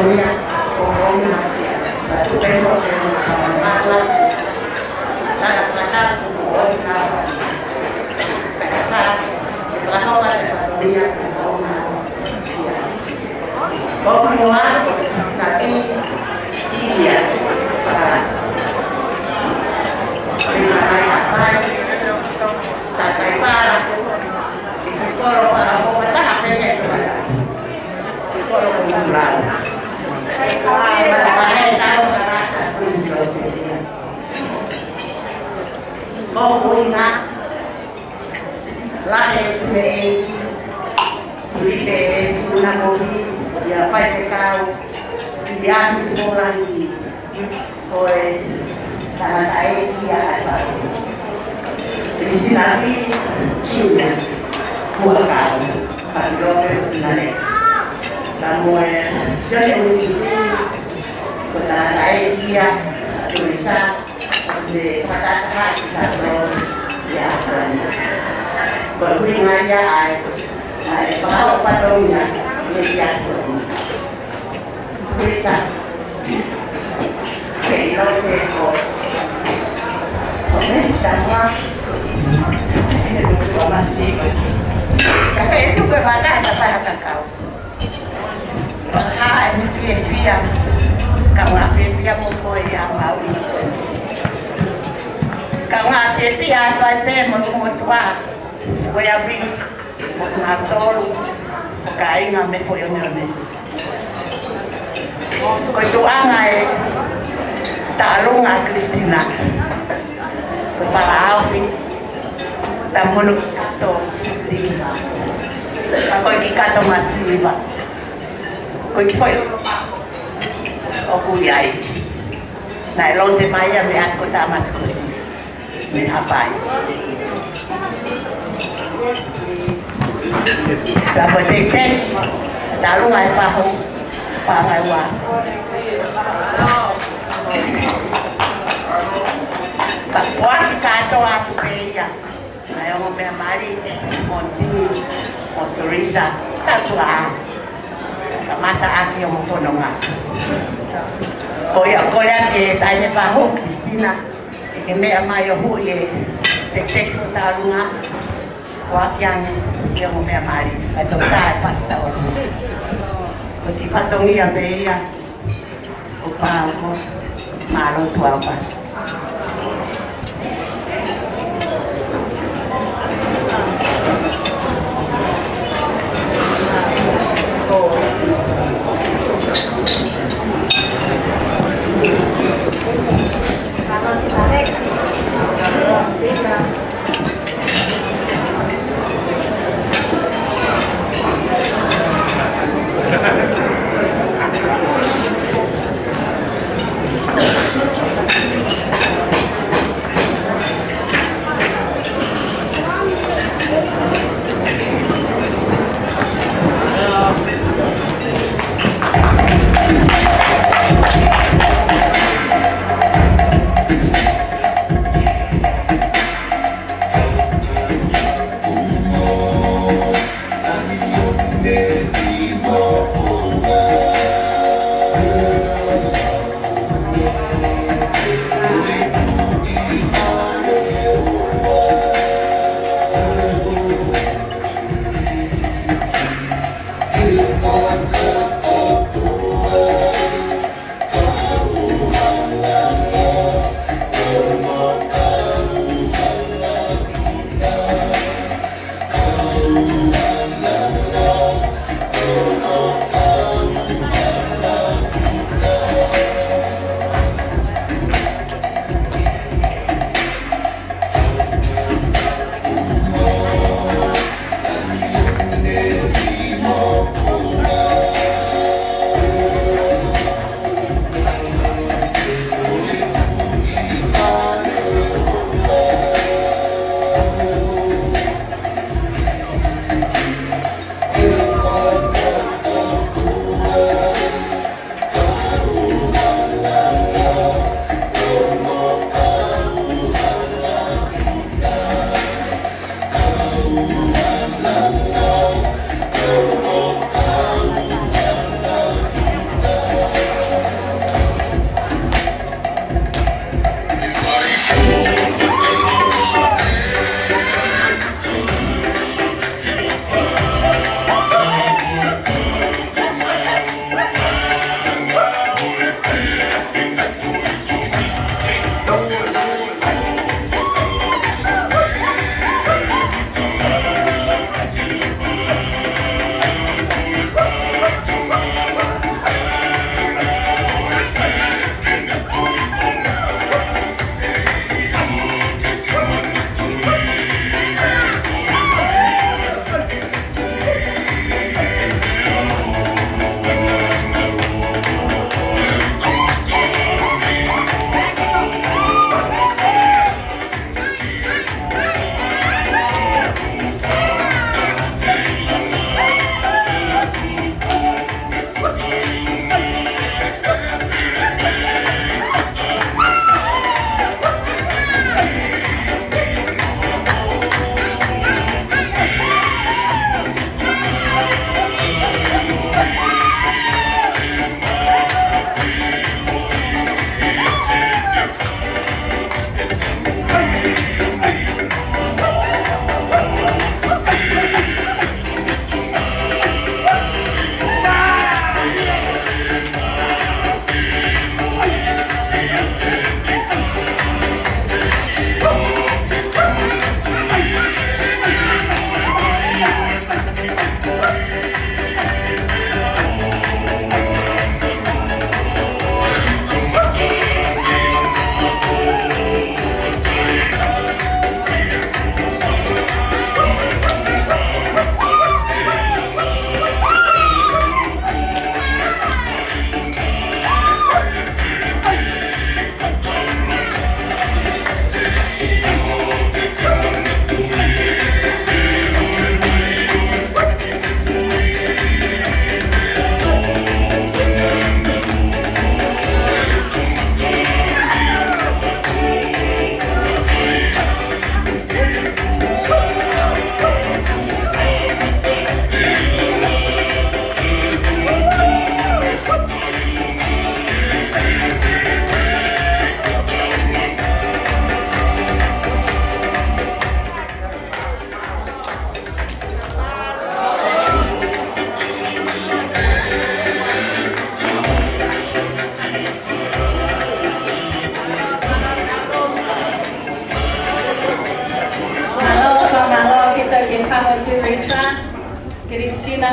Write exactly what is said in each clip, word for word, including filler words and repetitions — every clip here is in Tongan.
Ko e ʻuhinga, lahi e tuʻunga ʻeiki, Tuʻi Pēlesi Unamohi, ʻi he faifekau, ʻi he ʻapi Tupou Lahi, ko e tangataʻeiki ia ʻa e fale. Misinapi Junior Huʻakau, Papilope Utinale. Ka mo e Junior Utinale, ko e tangataʻeiki ia ʻa Tulisa, ne fakataha ʻi tautolu ia ʻa Tony. Ko e ʻuhinga ia ʻa e, ʻa e pāʻopatongia ne ia Tony. Tulisa, ke ʻilo ke ko, ko me tama, ʻene motu a masiva. Ka ke itu ke vaka e tapa ha kakau. Pea ʻi he fiefia, kaungā fiefia mo koe ia mau. Kaungā fiefia atu ai pē mo e motuʻa, ko ia vi, mo kinautolu, ko e kāinga mei Fuioneone. Ko e tuʻunga e Taʻalunga Christina, ko e palaofi, ta mono kato liki. Ka ko e kiʻi kato masiva. Ko e kiʻi foʻi ʻoku ʻi ai. Naʻe lote mai ia mei ʻAtiko Tamasikusi, mei Haʻapai. Ka ko e teitei, Taʻalunga e Pahu, Paʻanga ʻe Ua. Ka ko e kiʻi kato atu pē ia. Naʻe ongo meʻa mali, mo Ti, mo Teresa, tatua. Kamata ʻaki ʻo mo fononga. Ko ia, ko ia ke taʻe ne pahu, Christina, ke meʻa mai ʻo hui e, te teki ʻo Taʻalunga, ko aki ange, ia mo meʻa mali, kae toki tā e pasita ʻo. Ko e kiʻi fatongia pē ia, ʻo pāko, mālō tuʻa ʻo pā.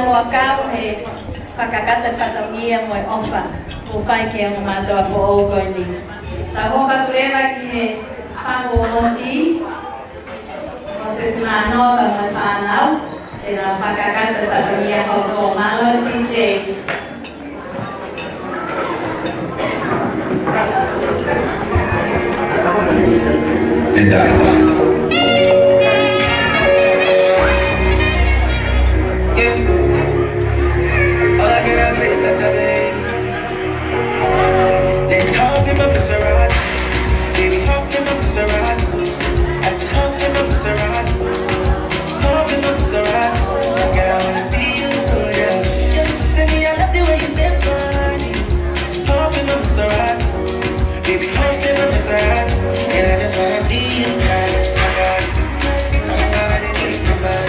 Kuo kau he fakakakato fatongia mo e ʻofa kuo fai ki he ongo mātuʻa foʻou ko eni. Tau hoko atu leva ki he pango ʻo Moti, Mosese Manoa pea mo e fānau, ke nau fakakakato fatongia hoko. Mālō D J. And I. Yeah. Hola, que la aprieta, baby. Let's hop in my Maserati. Baby, hop in my Maserati. I said, hop in my Maserati. Hop in my Maserati. Girl, I wanna see you, yeah. Say me, I love the way you dip on it. Hop in my Maserati. Baby, hop in my Maserati. And I just wanna see you ride. Somebody, somebody, somebody, somebody.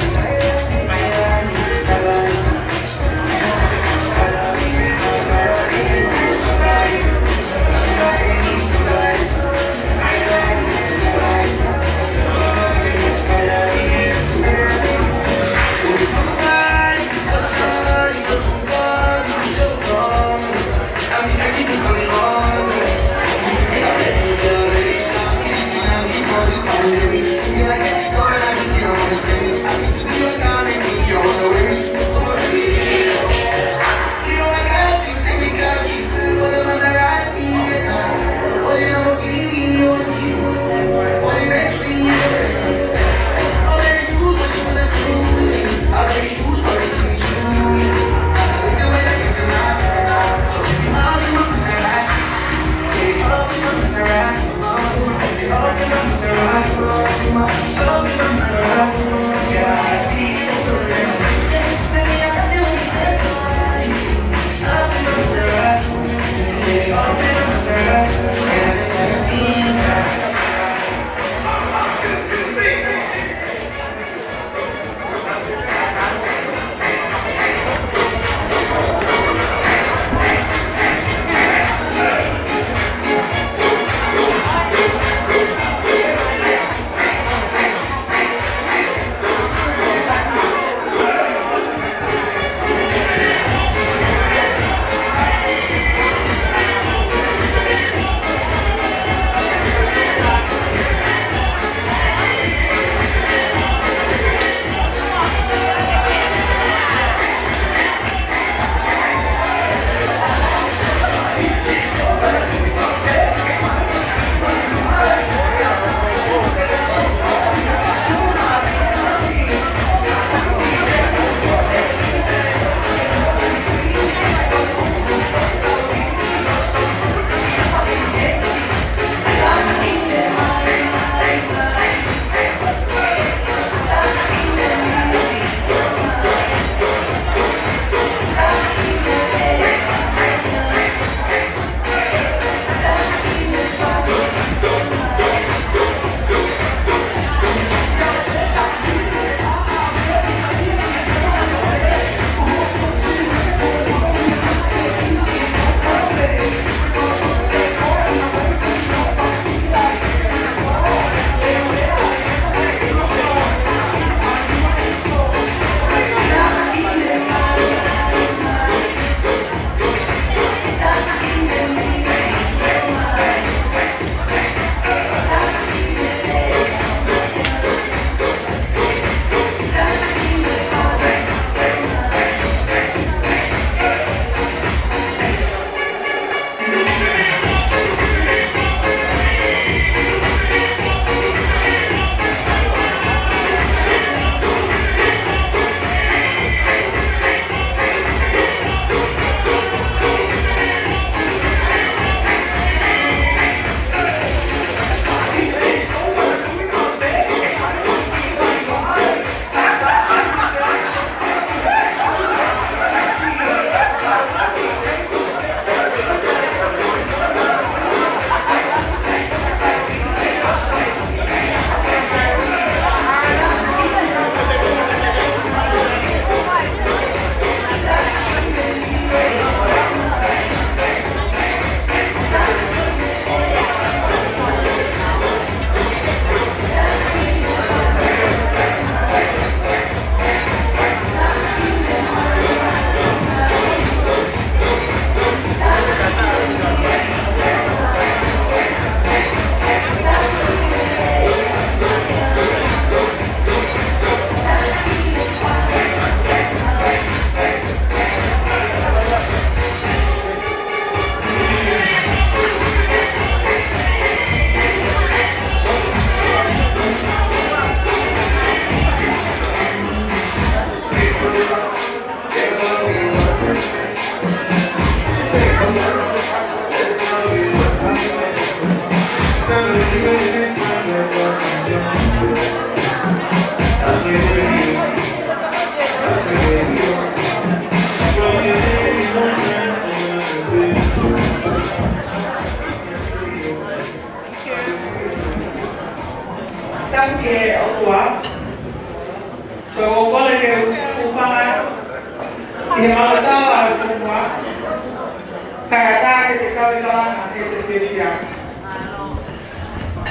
Te kau i kalanga ke te fiefia.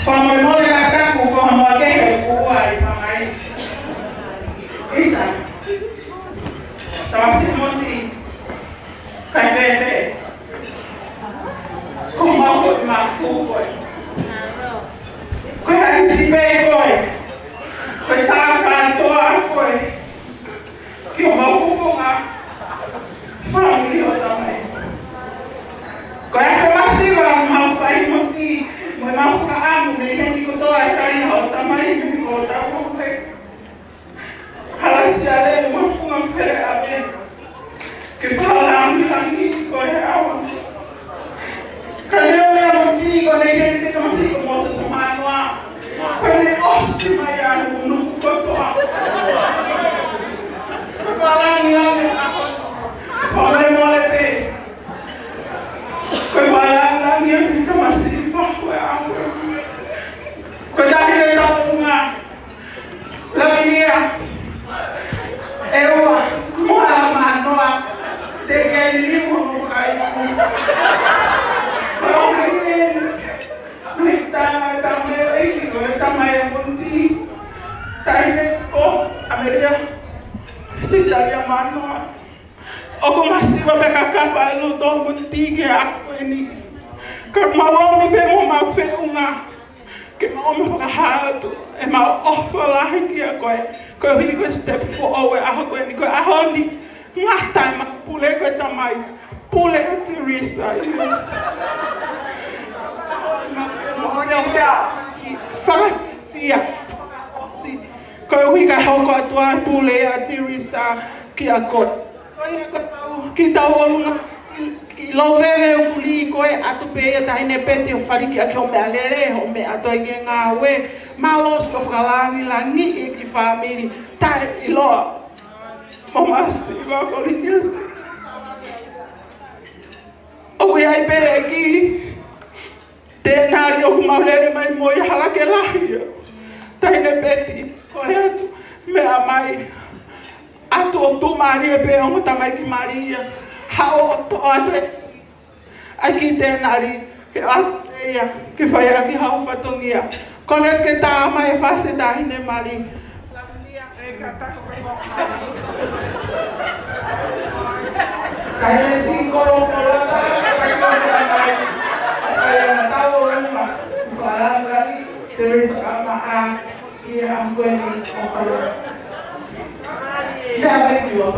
Fakamolemole ka kaku ko ha moa kehe kuo ʻai pangai. ʻIsa. Tau ʻasi moʻoni. Kae fēfē. Ko mau foʻi mafu koe. Ko e haisi pē koe. Ko e tā kātoa koe. Ki homau fofonga, fāmili ʻo e Tamai. Ko e afe masiva ʻoku mau fai moʻoni, mo ʻemau fakaʻamu, ne ʻi heni kotoa e kāinga ʻo e Tamai, mo hotau ʻOtua. Hala siale, mo funga fele ave. Ke fakalāngilangiʻi koe ʻe au. Ka leo e ʻamanaki ko eni ke te kamasi ko Mōsese Mānoa. Ko eni ʻosi mai ʻa e nuku kotoa. Ko e fakalāngilangi ʻa e ʻaho. Fakamolemole pē. Ko e fakalāngilangi ʻa e kamasi fako e ʻaho. Ko e taʻahine tauʻolunga. Lavinia. ʻEua. Mohala Mānoa. Te ke liliu mo fai. Ko e ʻaho ni. Nui tama, tama e ʻEiki, ko e tama e Monti. Taʻahine ko ʻAmelia. Sitalia Mānoa. ʻOku masiva pē ka kapa e loto Monti ke ako eni. Ka mau ʻomi pē mo mau feʻunga. Ke mau ʻomi fakahā atu ʻemau ʻofa lahi kiate koe. Koeʻuhi ko e step foʻou e ʻaho ko eni, ko e ʻaho ni. Ngata ʻemau pule ko e Tamai. Pule ʻa Teresa. Ia. Mau ʻofa. Fakaʻia. Koeʻuhi ka hoko atu ʻa e pule ʻa Teresa kiate koe. Ko ia ko e tau, ki tauʻolunga, ki Loveve ʻoku lī ko e ʻatu pē ia Taʻahine Peti ʻo fāliki ʻaki hoʻo meʻalele, hoʻo meʻa ʻatu ai ki he ngāue, mālō siʻo fakalāngilangiʻi e kiʻi fāmili, taʻeʻiloa. Mo masiva ko Liniasi. ʻOku ʻi ai pē e kiʻi tenali ʻoku mau lele mai mo ia hala ke lahi ia. Taʻahine Peti, ko e atu, meʻa mai. ʻAtu ʻo tuʻumālie pē ongo tamaiki mali ia. Haʻu ʻo toʻo atu e ʻai kiʻi tenali, ke ʻatu ia, ke fai ʻaki haʻo fatongia. Kole ke tā mai e fasi Taʻahine mali. Kae singolo folata, kae kole mai. Kae na tau o lima, falanga ni, Teresa ama a, ia a kueni o kalo. Ia mai ki o.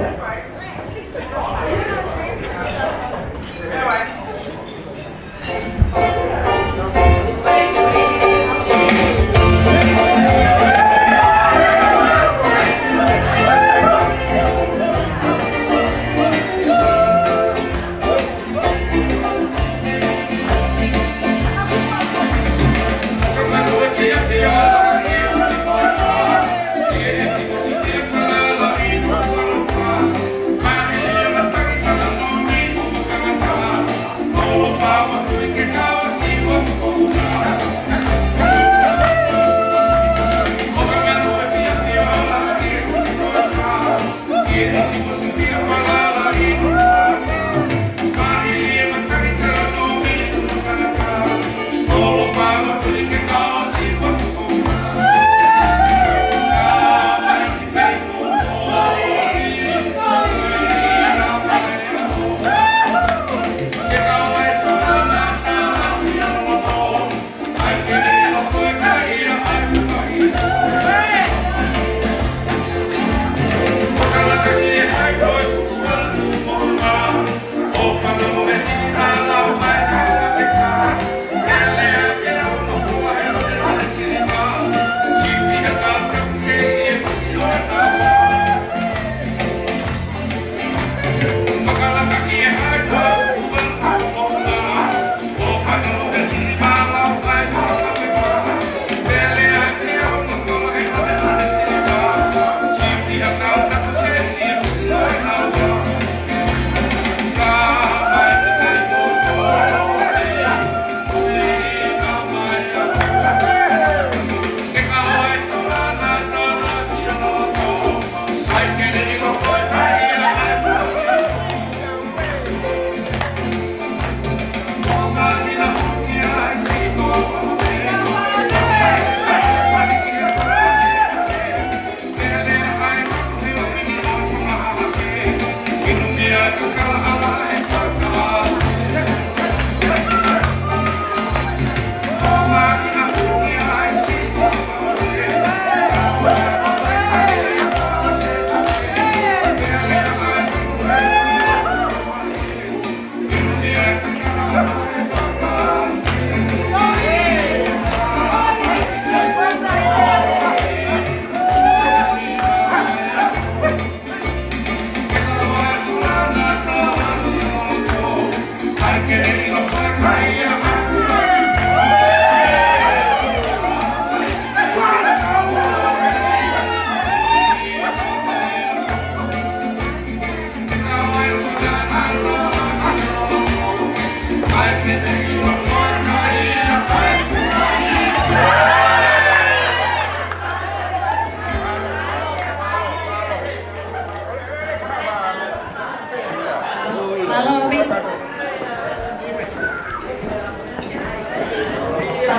Mālō ʻaupito.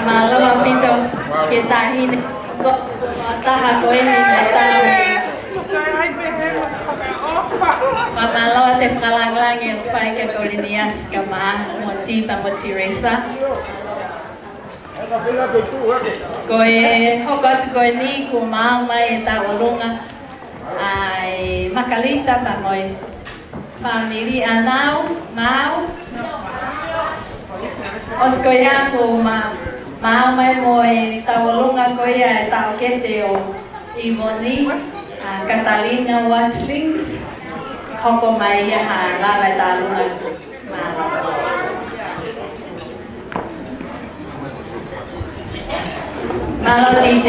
Mālō ʻaupito ki he taʻahine ko, taha ko eni naʻe tala. Mālō ʻa e fakalāngilangi ʻoku fai kia Koliniasi ka mo Monty pea mo Teresa. Ko e hoko atu ko eni kuo maau mai e tauʻolunga ʻa e Makalita pea mo e fāmili ʻa Nau, Mau. ʻOsi ko ia kuo ma, maau mai mo e tauʻolunga ko ia e taʻokete ʻo ʻIvoni, ʻa Katalina Watchlings, hoko mai ia ha lava e tauʻolunga. Mālō D J.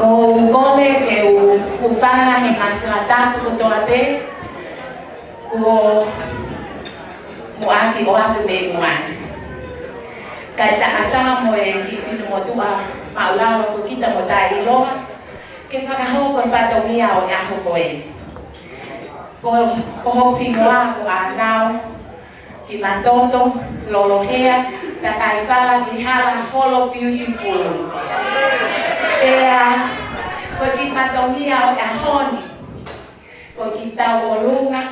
Ko u kole ke u hūfanga he ngaahi fakatapu kotoa pē kuo muʻaki ʻoatu mei muʻa ni. Kae taʻataʻa mo e kiʻi finemotuʻa māʻulalo ko kita mo taʻeʻiloa ke fakahoko e fatongia ʻo e ʻaho ko ē. Ko, ko hoku hingoa ko ʻAnau Kimatoto Lolohea Takaifala Kihala Holo Beautiful. Pea ko e kiʻi fatongia ʻo e ʻaho ni, ko e kiʻi tauʻolunga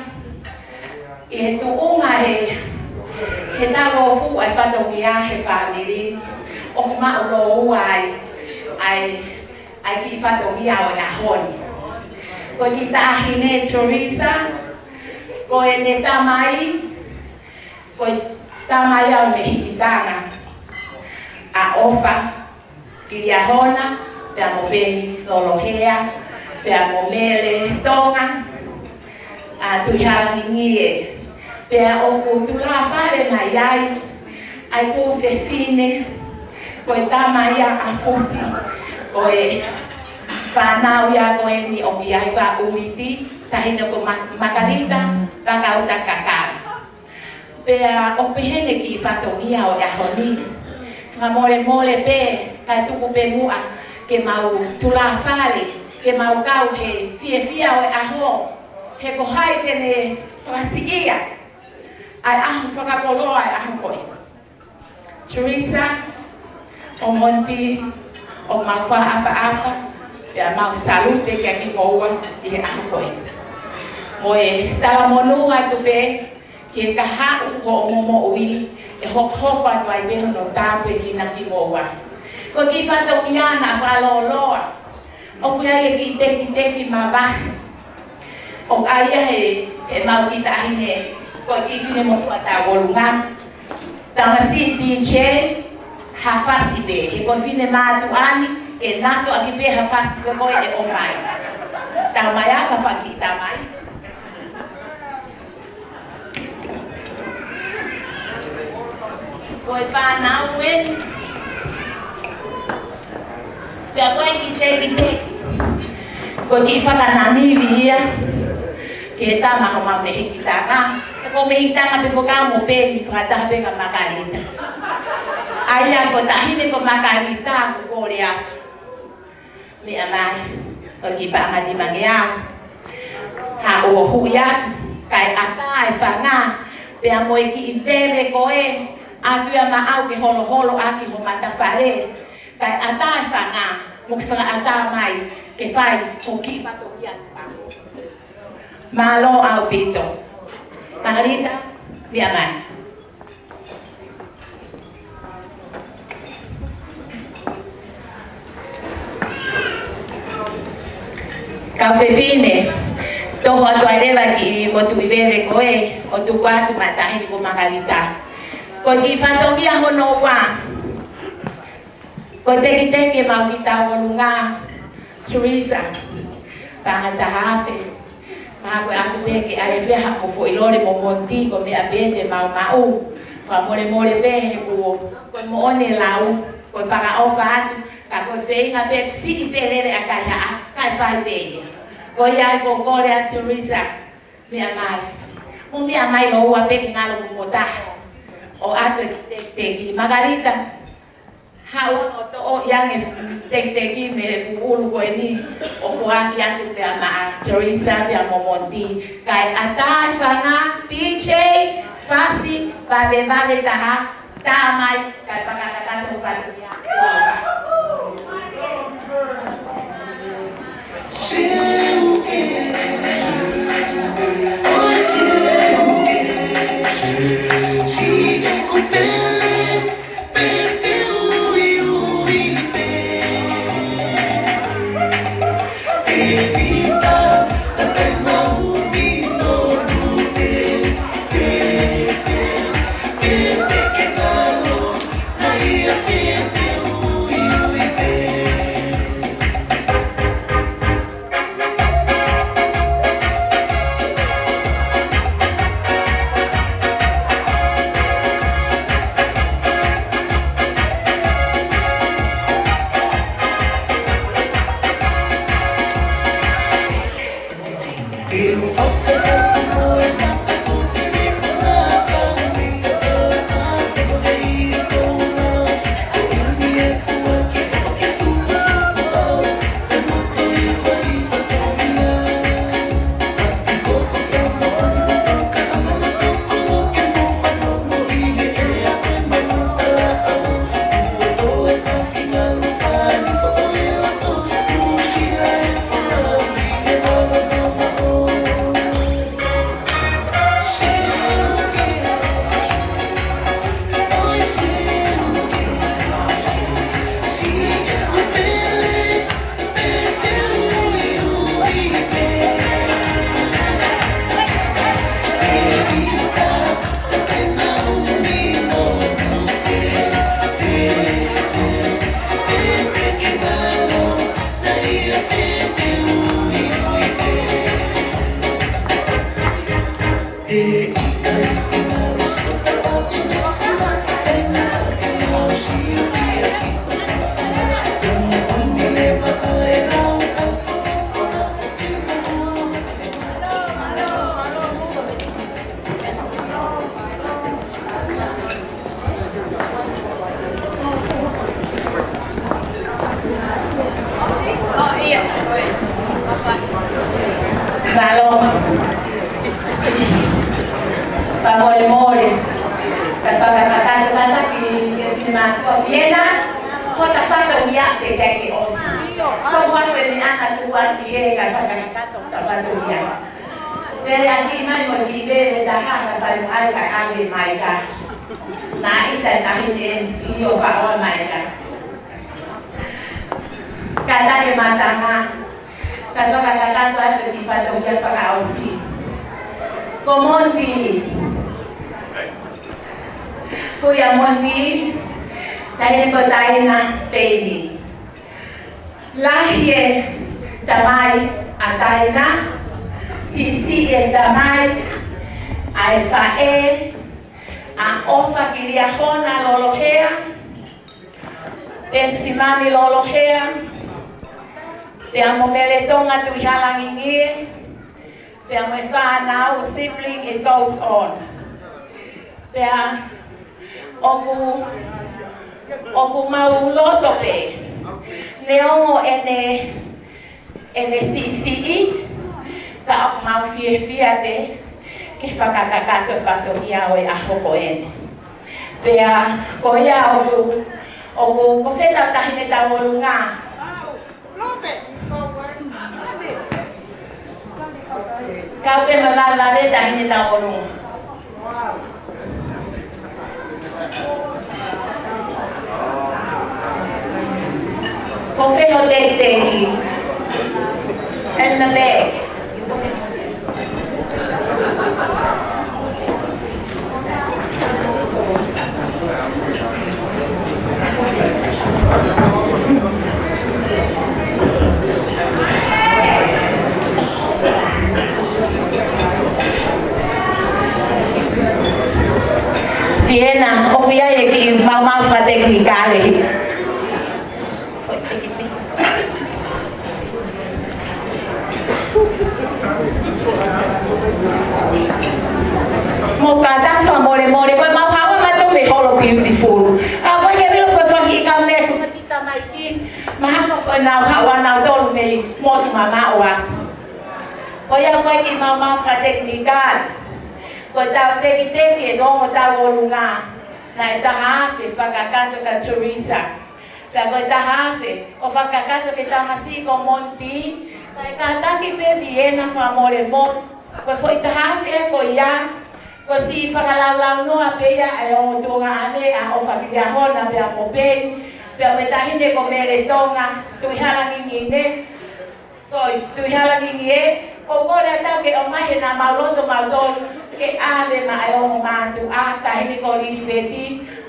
ʻi he tuʻunga he, he tauʻofu ʻa e fatongia he fāmili ʻoku maʻu lōua ai, ai ʻa e kiʻi fatongia ʻo e ʻaho ni. Ko e kiʻi taʻahine Teresa, ko ʻene tamai, ko e tamai ʻa e mehikitanga, ʻa ʻOfa Kiliahona, pea mo Peni Lolohea, pea mo Mele Tonga, ʻa Tuʻihalangingie. Pea ʻoku tulafale mai ai ʻa e tuofefine, ko e tama ia ʻa Fusi, ko e fānau ia ko eni ʻoku ʻi ai ʻa Uiti, taʻahine ko Ma-, Makalita Vakauta Kakau. Pea ʻoku pehē ʻene kiʻi fatongia ʻo e ʻaho ni. Fakamolemole pē, kae tuku pē muʻa ke mau tulafale, ke mau kau he fiefia ʻo e ʻaho. He ko hai te ne fakasiʻia ʻa e ʻaho fakakoloa ʻa e ʻaho ko ē. Teresa, ʻo Monty, ʻoku mau fakaʻapaʻapa, pea mau salute kia kimoua ʻi he ʻaho ko ē. Mo e talamonū atu pē ki he kahaʻu ʻo hoʻomou moʻui, ʻe hokohoko atu ai pē hono tāpuekina kimoua. Ko e kiʻi fatongia naʻa fakalōloa. ʻOku ʻi ai e kiʻi tekiteki mavahe. ʻOku ʻi ai e, e mau kiʻi taʻahine, ko e kiʻi finemotuʻa taʻu ngofulu mā ua. Tamasiʻi DJ, ha fasi pē, he ko e finemātuʻa ni, ke nato ʻaki pē ha fasi pē ko ē ʻe ʻomai. Tamai aka faki tamai. Ko e fānau eni. Pea ko e kiʻi tekiteki. Ko e kiʻi fakananivi ia. Ke tama homau mehikitanga. Ko e mehikitanga pē fokau mo peni fakataha pē ka Makalita. ʻA ia ko e taʻahine ko Makalita ʻoku kole atu. Meʻa mai, ko e kiʻi paʻanga nimangeau. Haʻu ʻo huʻi atu, kae ʻatā e fanga, pea mo e kiʻi veve ko ē, ʻatu ia maʻau ke holoholo ʻaki ho matafale, kae ʻatā e fanga, mo ke fakaʻatā mai, ke fai, ko e kiʻi fatongia atu. Mālō ʻaupito. Makalita, meʻa mai. Kau fefine, toho atu ʻa e leva kiʻi motuʻi veve ko ē, ʻo tuku atu maʻa e taʻahine ko Makalita. Ko e kiʻi fatongia hono ua. Ko e tekiteki ʻemau kiʻi taʻu ngofulu mā ua, Teresa, paʻanga ʻe taha afe. Mahalo ko e ʻaku pē ke ʻai pē haʻo foʻi lole mo Monty, ko e meʻa pē te mau maʻu. Fakamolemole pē he kuo, ko e moʻoni e lau, ko e fakaʻofa atu, ka ko e feinga pē, siʻi pē lele ʻa e kaihaʻa, kae fai pē ia. Ko ia ai ko e kole ʻa Teresa, meʻa mai. Mou meʻa mai lōua pē ke ngalo mo taha. ʻO ʻatu e kiʻi tekiteki, Makalita. Haʻu ʻo toʻo ʻi ange tekiteki mei he fuʻu ʻulu ko eni ʻo foaki atu pea maʻa Teresa pea mo Monty. Kae ʻatā e fanga DJ fasi valevale taha, tā mai kae fakakakato fasi. Mālō. Fakamolemole. Kae fakakakato kātaki ki he finemātuʻa Viena. Ko e fatongia te ke ʻosi. Ko e fakamolemole ʻa e tuʻa ki he kae fakakakato fatongia. Pea ʻai mai mo e kiʻi veve taha ka fai mo ai ka ʻave mai ka. Naʻe ʻi ai e taʻahine MC ʻo faʻo mai ka. Kata ke mātanga, ka fakakakato atu ki he fatongia fakaʻosi. Ko Monty. Ko ia Monty, taʻahine ko Taina Peini. Lahi e tamai ʻa Taina, siʻisiʻi e tamai, ʻa e faʻē, ʻa ʻOfa Kiliahona Lolohea, Penisimani Lolohea, pea mo Meletonga Tuʻihalangingie, pea mo e fānau, sibling, it goes on. Pea ʻoku, ʻoku mau loto pē, neongo ʻene, ʻene siʻisiʻi, ka ʻoku mau fiefia pē ke fakakakato e fatongia ʻo e ʻaho ko eni. Pea ko ia ʻoku, ʻoku, ko fē ʻetau taʻahine taʻu ʻolunga? Kau pē mo e vave taʻahine taʻu ʻolunga. Ko fē hoʻo teitei? In the back. Viena, ʻoku ʻi ai e kiʻi maumau fakatekinikale. Mou kātaki fakamolemole, ko e mau haʻu ʻa mautolu mei Holo Beautiful. ʻA, ko e ke vilo ko e fanga kiʻi kau meʻa ko e fanga kiʻi tamaiki. Mahalo ko ʻenau haʻu ʻa nautolu mei motu mamaʻo atu. Ko ia ko e kiʻi maumau fakatekinikale. Ko ʻetau tekiteki e ongo taʻu ʻolunga. Naʻe taha afe fakakakato kia Teresa. Pea ko e taha afe ʻo fakakakato ki he tamasiʻi ko Monty, kae kātaki pē Viena fakamolemole. Ko e foʻi taha afe ko ia, ko e siʻi fakalaulaunoa pē ia ʻa e ongo tuongaʻane ʻa ʻOfa Kiliahona pea mo Peni, pea mo e taʻahine ko Meletonga Tuʻihalangingie. Soi, Tuʻihalangingie, ʻoku ou kole atu ke ʻomai he naʻa mau loto mautolu ke ʻave maʻa e ongo mātuʻa, taʻahine ko Lilipeti,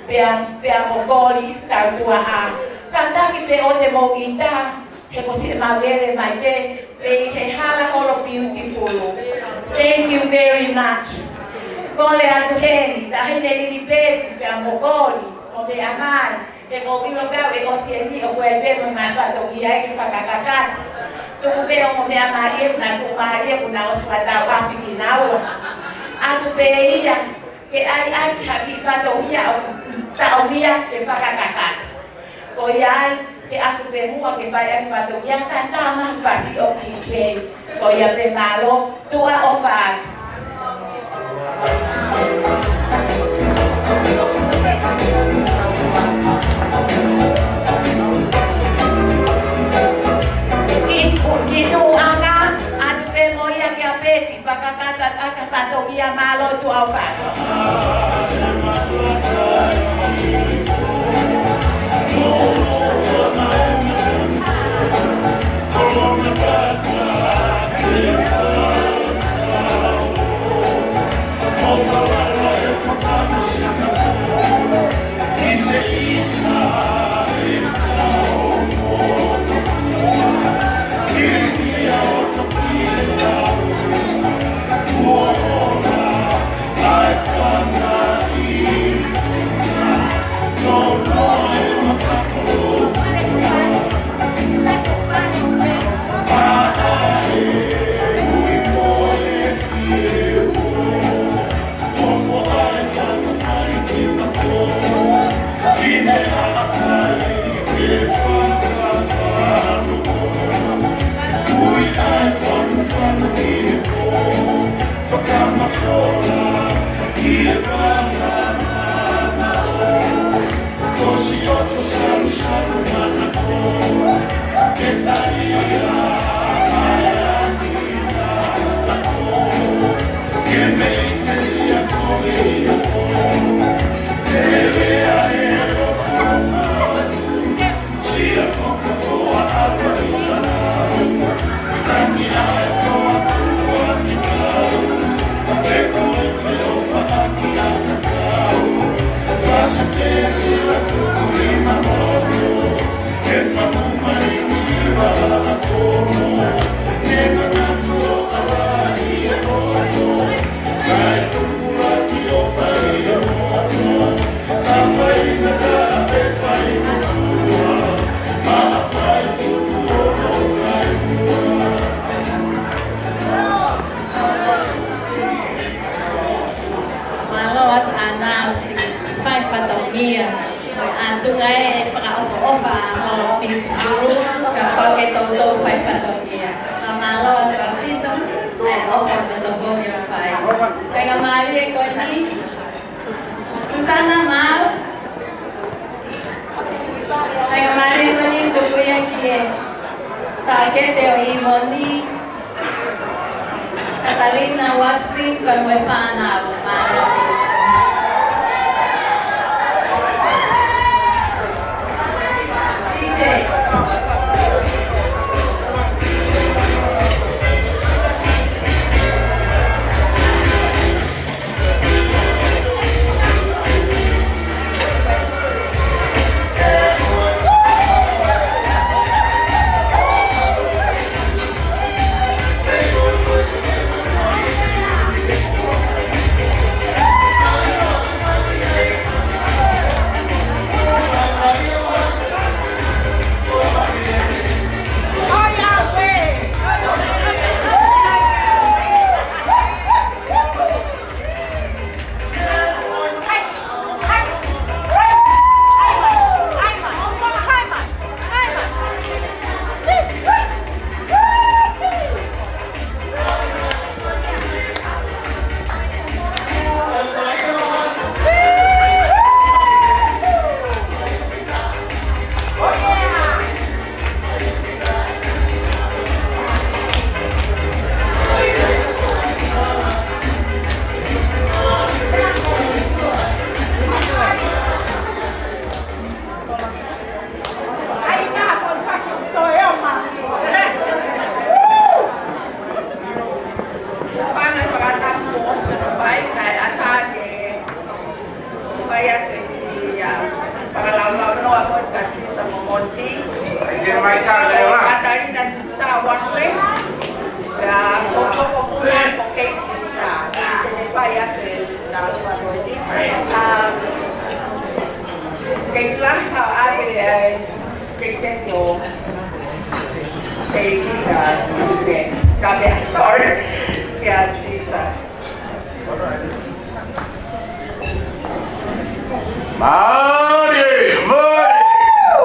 pea, pea mo Koli, tautuaʻa. Kātaki pē ʻoua te mou ʻita, he ko siʻi mau lele mai pē, pē ʻi he hala Holo Beautiful. Thank you very much. Kole atu heni, taʻahine Lilipeti, pea mo Koli, ʻo meʻa mai. He ko e ʻilo pē au ʻe ʻosi eni ʻoku ʻi ai pē mo e ngaahi fatongia ke fakakakato. Tuku pē ongo meʻa mālie, na tuʻu mālie, kuo na ʻosi fakatau ʻapi kinaua. ʻAtu pē ia, ke ʻai ʻaki ha kiʻi fatongia ʻoku taʻomia ke fakakakato. Ko ia ai, ke ʻatu pē muʻa ke fai ʻaki fatongia, ka tā mahu fasi ʻo P J. Ko ia pē, mālō, tuʻa ʻofa atu. Ki, ki tuʻanga, ʻatu pē mo ia kia Peti, fakakakato ʻaki ha fatongia, mālō, tuʻa ʻofa atu. Miss Blue, ka ko e toutou fai fatongia. Ka mālō atu ʻaupito, ʻa e ʻofa mo e tokoni ʻoku fai. Faingamālie ko eni, Susana Mau. Faingamālie ko eni tuku ia ki he taʻokete ʻo e ʻīmoni, Katalina Watson, pea mo e fānau. Mālō. Fanga fakatapu ʻosi no pai kai ata ke pai atu ia fakalaulaunoa mo Katisa mo Moti. Ai, ke mai tā leva. Katalina Sinisa Wakle. Pea ko ko ko puna ko Kate Sinisa. Te ne pai atu e tālua ko eni. Kei laha ave ai, kei tenio, kei kita, kei kame, sorry, kia Teresa. Mālō, mālō.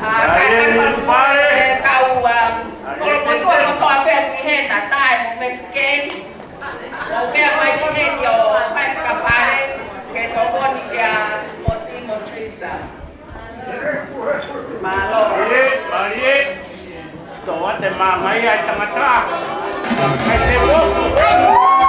ʻA, kātaki fakamālō e kau, ʻa, kolomotuʻa kotoa pē ki hena, tae mo Mary Kay. ʻO meʻa mai ki heni ʻo fai fakapale ke tokoni kia Moti mo Teresa. Mālō. Mālie, mālie. Toa te mamahi ʻa e tangata. Kai te moku. Kai te moku.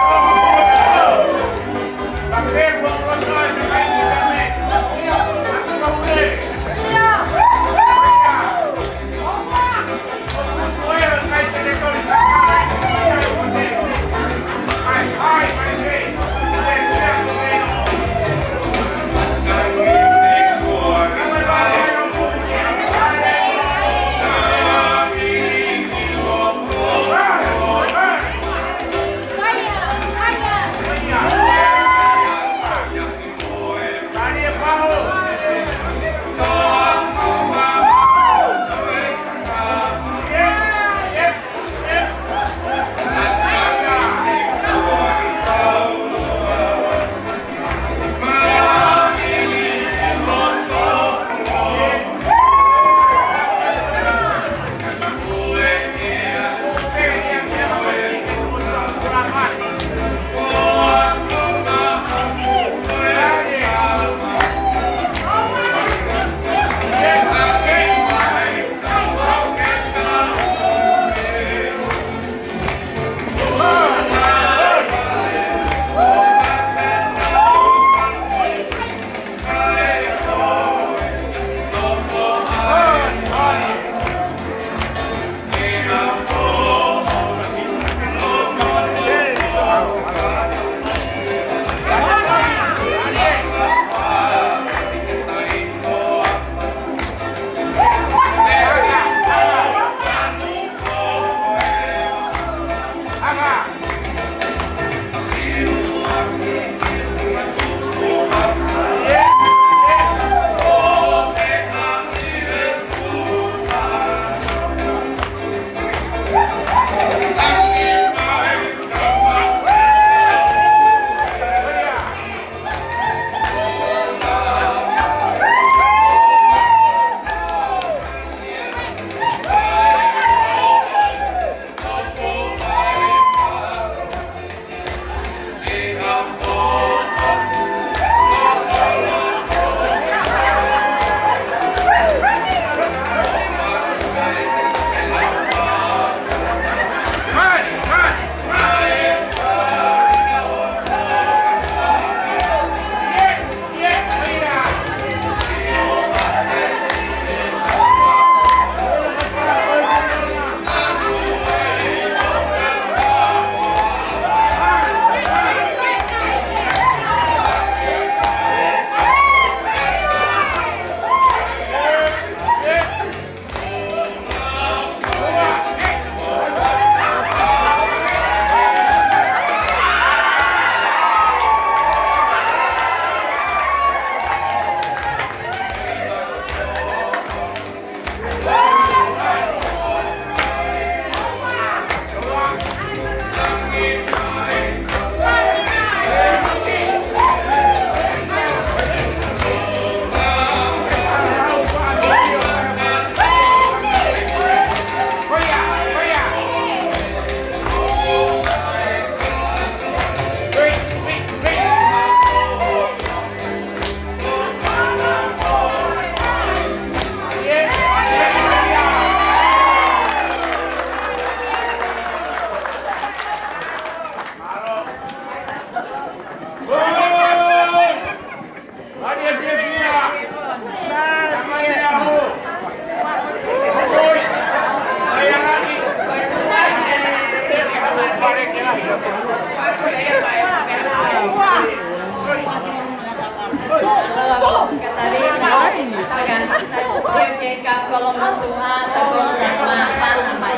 Motuʻa, Takoto Maʻa Paha mai.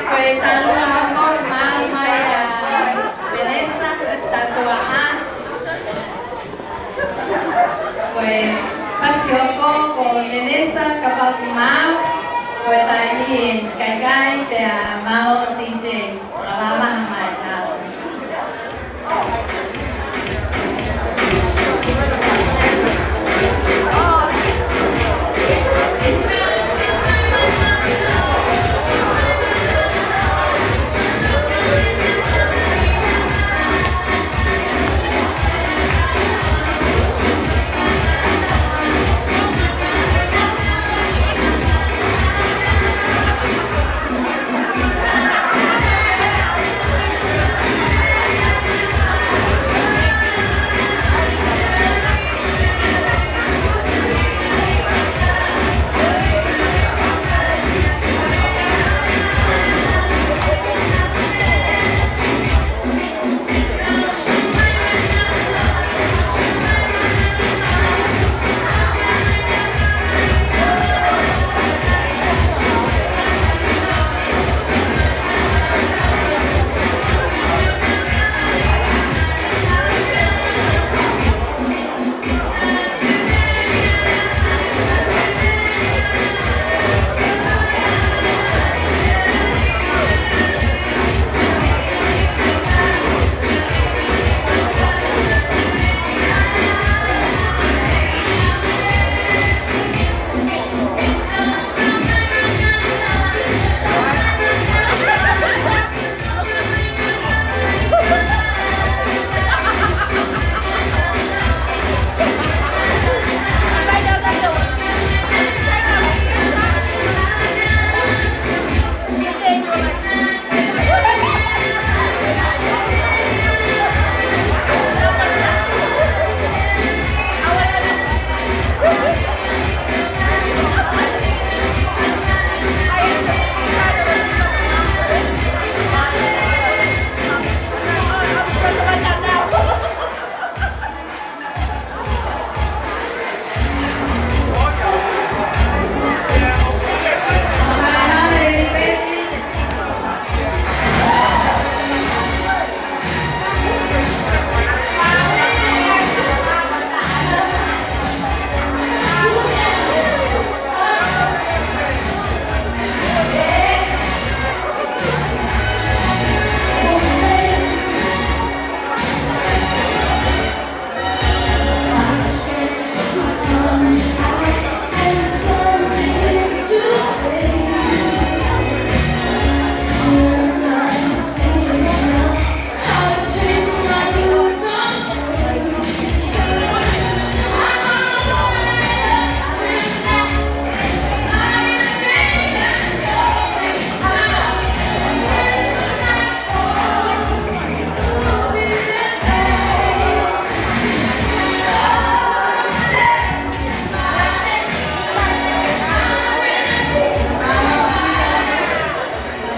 Ko e taha hoko mai ʻa Venesa, Tatuaʻa. Ko e fasi hoko ko Venesa Kapakimau, ko e taimi ʻe kaikai pea mālō D J. Mālō mai, mālō.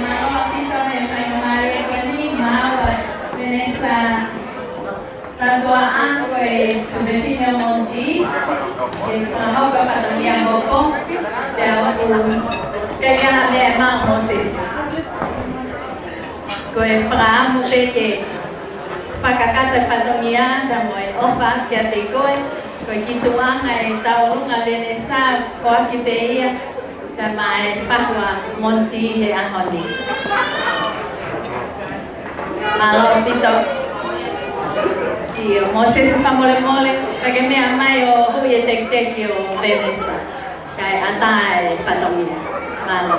Mālō ʻaupito he faingamālie ko eni maʻa Venesa Tatuaʻa, ko e Tuofefine ʻo Moniti, ʻe fakahoko e fatongia hoko, pea ʻoku kei ʻi ai ha meʻa maʻa Mōsese. Ko e fakaʻamu pē ke fakakakato e fatongia, pea mo e ʻofa kiate koe, ko e kituʻanga e tauʻolunga Venesa, foaki pē ia, pea maʻa e fahu ʻa Moniti he ʻaho ni. Mālō ʻaupito. ʻIo, Mōsese fakamolemole, ka ke meʻa mai ʻo hui e tekiteki ʻo Venesa. Kae ʻatā e fatongia. Mālō.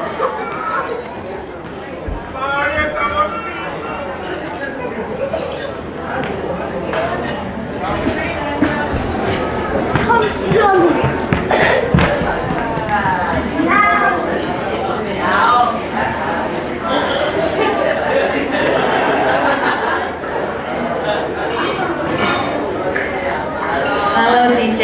Mālō D J.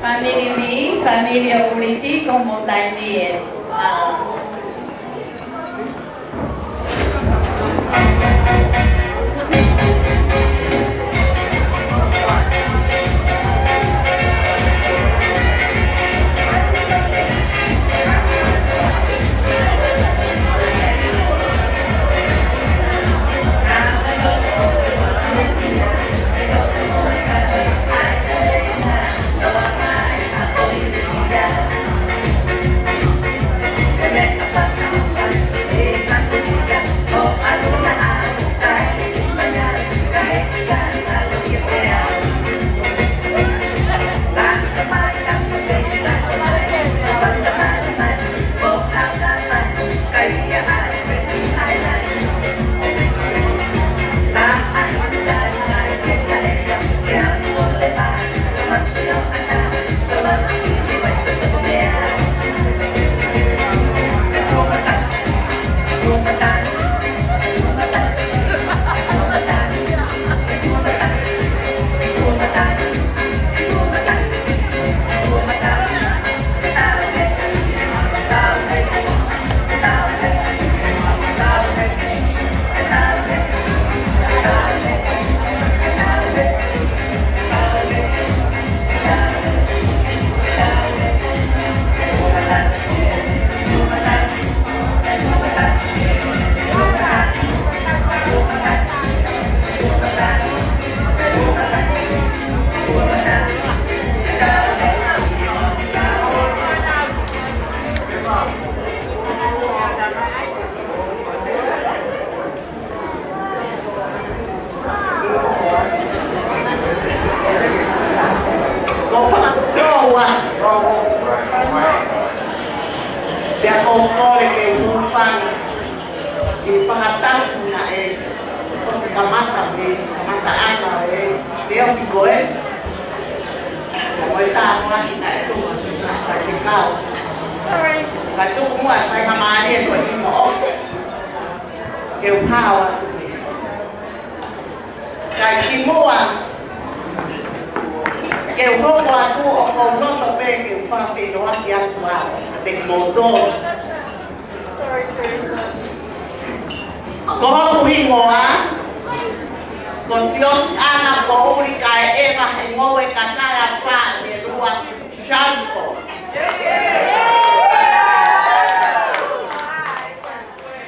Fāmili Mī, fāmili ʻo Uliti, ko homou taimi ē. Mālō. Ko fakatōua. Pea ko kole ke u hūfanga ʻi he fakatapu naʻe ʻosi kamata mei he kamataʻanga ʻo e leʻo ki ko ē. Ka ko e tāpuaki naʻe tuku, naʻe fai ke kau. Sorry. Ka tuku muʻa, fai ka mālie ko e ʻi moʻo. Ke u hao atu. Kae kimuʻa ke u hoko atu ʻoku ou loto pē ke u fakafeʻiloaki atu ā, te kimoutolu. Ko hoku hingoa, ko Siosiana Poʻuli Kaeʻeva, he ngoue Katala fā ʻe lua, Shanko.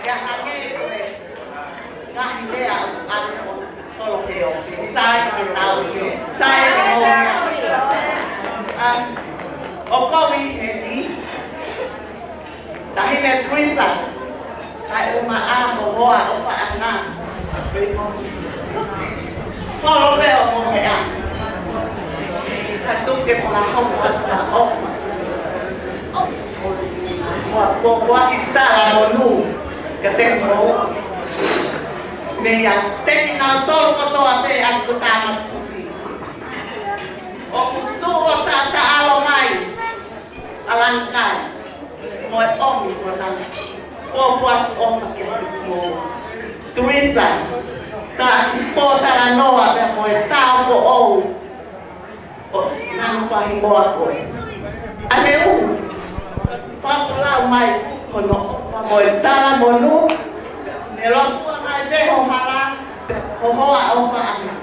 Ia hangē ko e ngaahi lea ʻa e ʻOtua, sai ke tau, sai ke tau. Um, ʻo kovi heni, taʻahine Teresa, ʻa e ʻumaʻā mo hoa ʻofaʻanga. Kolo pē ʻo mo hea. Ka tuku ke fakahoko atu ʻa ʻofa. Kua, kua, kua ki tala monū, ka te mo. Meʻa, te kinautolu kotoa pē ʻa e kutama pusi. ʻOku tuʻu ʻo taʻataʻalo mai ʻa Lanikai mo e ʻomi ko nana. Kua, kua, ʻofa ke mo. Teresa, ka ki pō talanoa pea mo e tau ko ʻou. ʻO, nanu pahi moa koe. ʻA e ʻū, pāpala mai, ko hono, mo e tala monū, ne lotua mai pē ho hala, ho hoa ʻofaʻanga.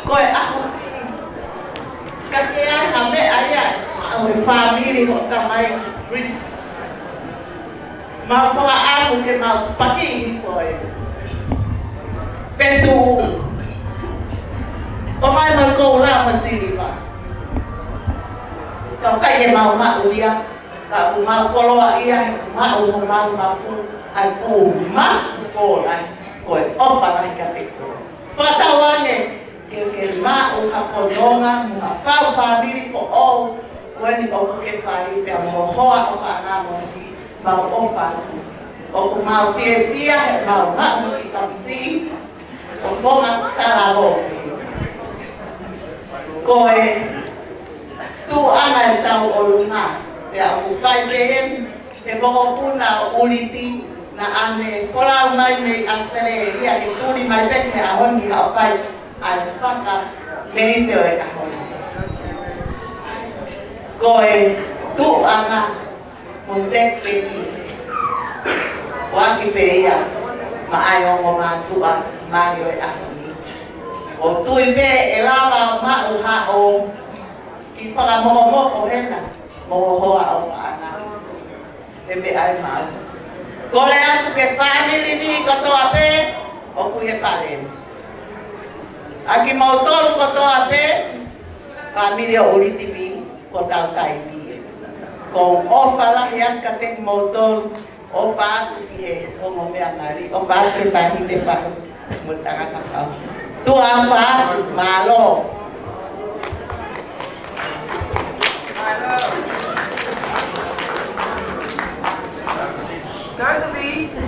Ko e ʻaho, ka ke ai ha meʻa ia, ʻa e fāmili hoʻo tamai, Chris. Mau fakaʻamu ke mau pakiʻi koe. Petu. ʻOmai mai ko e ʻū lama siliva. Ka ʻoku ʻikai ke mau maʻu ia. Ka ʻoku mau koloaʻia he maʻu homau mafu. ʻA e fuʻu mafu ko ē. Ko e ʻofa lahi kiate koe. Fakatauange ke ke maʻu ha fononga mo ha fau fāmili foʻou, ko eni ʻoku ke fai pea mo hoa ʻofaʻanga mo ki mau ʻofa atu. ʻOku mau fiefia he mau maʻu ki tamasiʻi, ʻo konga talavou. Ko e tuʻunga e tau ʻolunga, pea ʻoku fai pē eni, he mokopuna ʻo Uliti, naʻa ne folau mai mei ʻAositelēlia ke tuli mai pē ki he ʻaho ni haʻo fai ʻa e fakameʻite ʻo e ʻaho ni. Ko e tuʻuʻanga mo e teki pē ki, ʻoku ʻi ai pē ia maʻa e ongo mātuʻa mali ʻo e ʻaho ni. ʻOku ou tui pē ʻe lava ʻo maʻu haʻo kiʻi fakamokomoko hena mo ho hoa ʻofaʻanga. He meʻa ʻe maʻu. Kole atu ki he fāmili ni kotoa pē ʻoku ʻi he fale ni. ʻA kimoutolu kotoa pē, fāmili ʻo Ulitivi, ko hotau taimi ē. ʻOku ou ʻofa lahi atu kiate kimoutolu, ʻofa atu ki he ongo meʻa mali, ʻofa atu ki he Tahiti Pahu mo e tangata kau. Tuʻa ʻofa atu, mālō. Go to the east.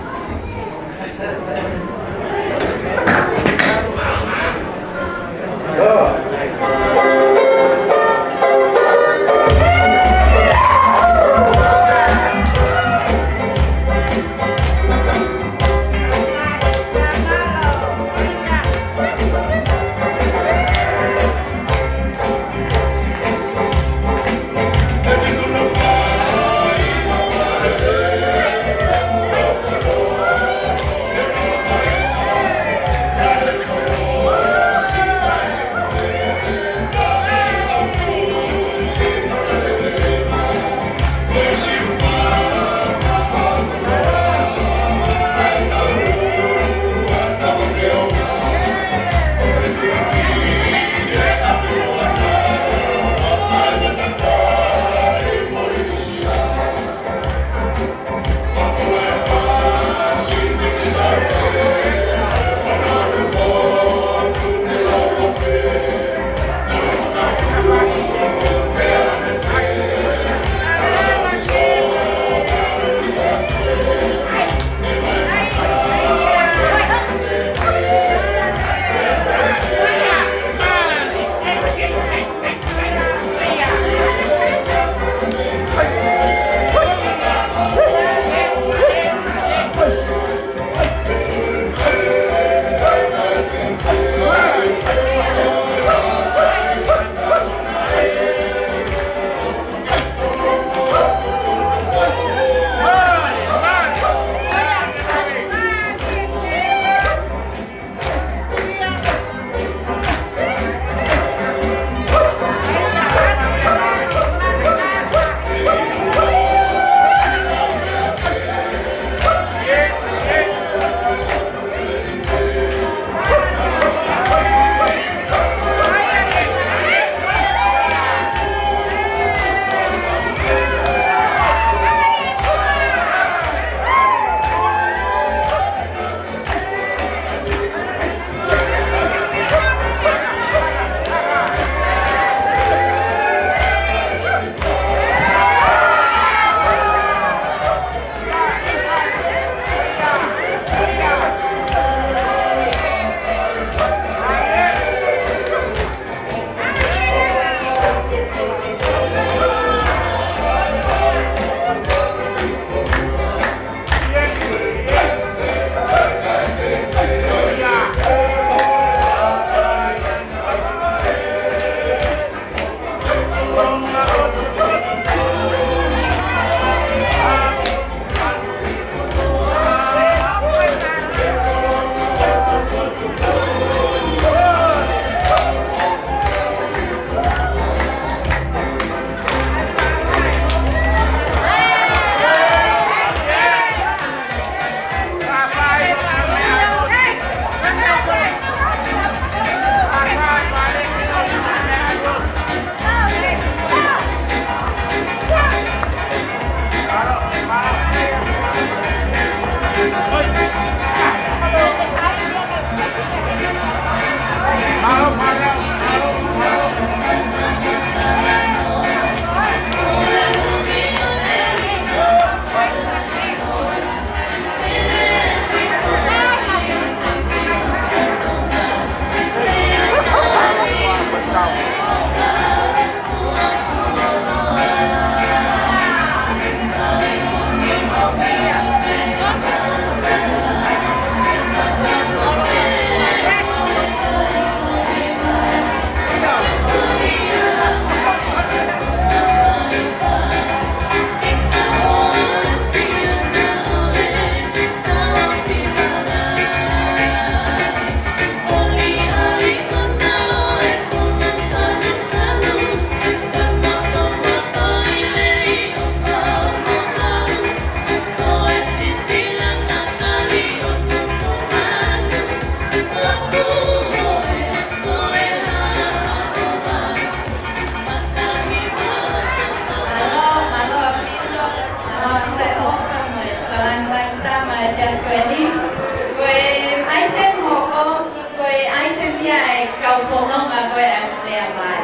Ko e fononga ko ē ʻa e meʻa mai.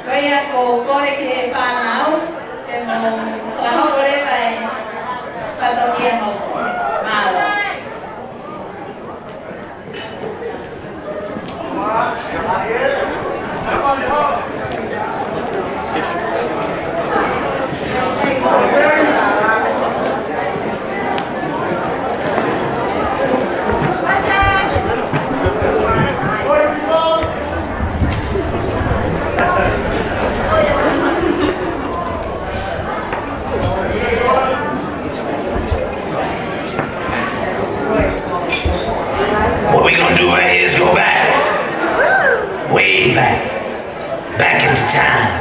Ko ia ʻoku ou kole ki he fānau, ke mou fakahoko leva e fatongia hoko. Mālō. What we gonna do right here is go back, way back, back into time.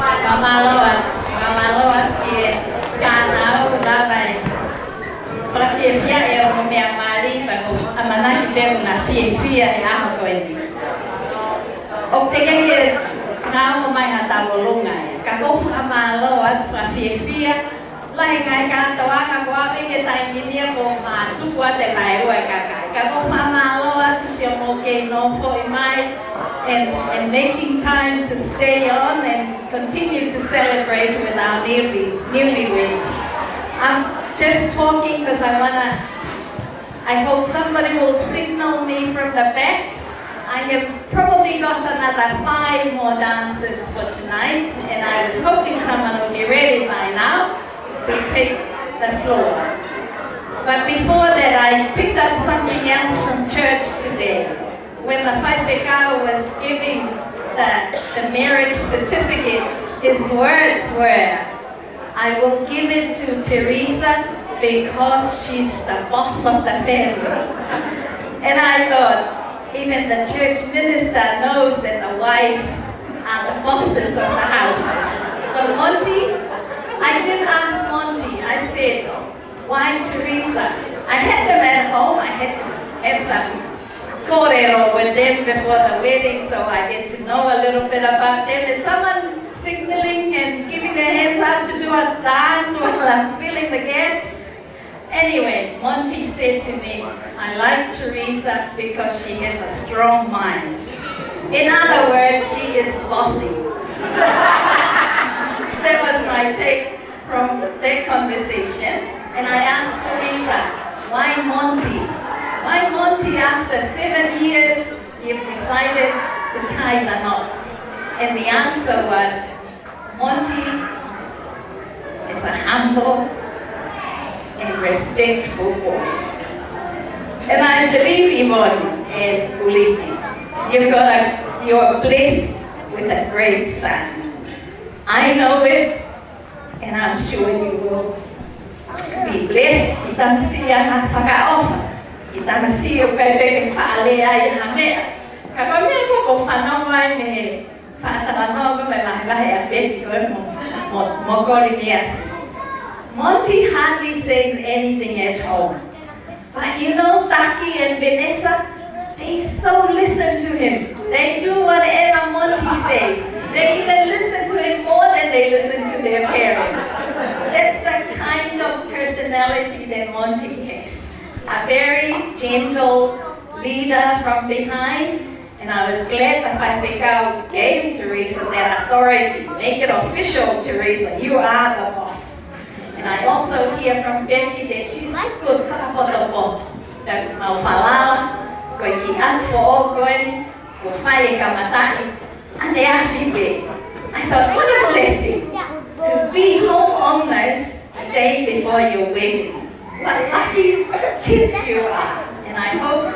Fakamālō, fakamālō ki he fānau lava ē. Te u na fiefia he ʻaho ko eni. ʻOku teʻeki ke ngāue mai ha tau ʻolunga ia. Ka ʻoku ou fakamālō atu fakafiefia. Lahi e ngaahi kātoanga ko ē ʻi he taimi ni ʻoku ou tuku atu e vaeua e kakai. Ka ʻoku ou fakamālō atu siʻomou kei nofoʻi mai and, and making time to stay on and continue to celebrate with our newly, newlyweds. I'm just talking because I wanna I hope somebody will signal me from the back. I have probably got another five more dances for tonight, and I was hoping someone would be ready by now to take the floor. But before that, I picked up something else from church today. When the faifekau was giving the, the marriage certificate, his words were, "I will give it to Teresa because she's the boss of the family." And I thought, even the church minister knows that the wives are the bosses of the houses. So Monty, I did ask Monty, I said, "Why Teresa?" I had them at home, I had to have some kōrero with them before the wedding, so I get to know a little bit about them. Is someone signaling and giving their hands up to do a dance while I'm filling the gaps? Anyway, Monty said to me, "I like Teresa because she has a strong mind." In other words, she is bossy. That was my take from that conversation, and I asked Teresa, "Why Monty? Why Monty, after seven years, you've decided to tie the knots?" And the answer was, "Monty is a humble and respectful boy." And I believe, Yvonne and Uliti, you've got a, you're blessed with a great son. I know it, and I'm sure you will be blessed. Kiʻi tamasiʻi ʻoku fakaʻofa. Kiʻi tamasiʻi ʻoku ʻikai pē ke faʻa lea ai ha meʻa. Ka ko e meʻa ko ē ʻoku ou fanongo ai mei he faʻa talanoa ko ē mei he vahevahe ʻa Becky ko ē mo, mo, mo Kolineasi. Monty hardly says anything at home. But you know, Taki and Vanessa, they so listen to him. They do whatever Monty says. They even listen to him more than they listen to their parents. That's the kind of personality that Monty has. A very gentle leader from behind, and I was glad the faifekau gave Teresa that authority. Make it official, Teresa. You are the boss. And I also hear from Becky that she's good fakapotopoto. Ka ʻoku mau falala, ko e kiʻi ʻalu foʻou ko eni, kuo fai e kamataʻi, ʻaneafi pē. I thought, what a blessing to be homeowners a day before your wedding. What lucky kids you are. And I hope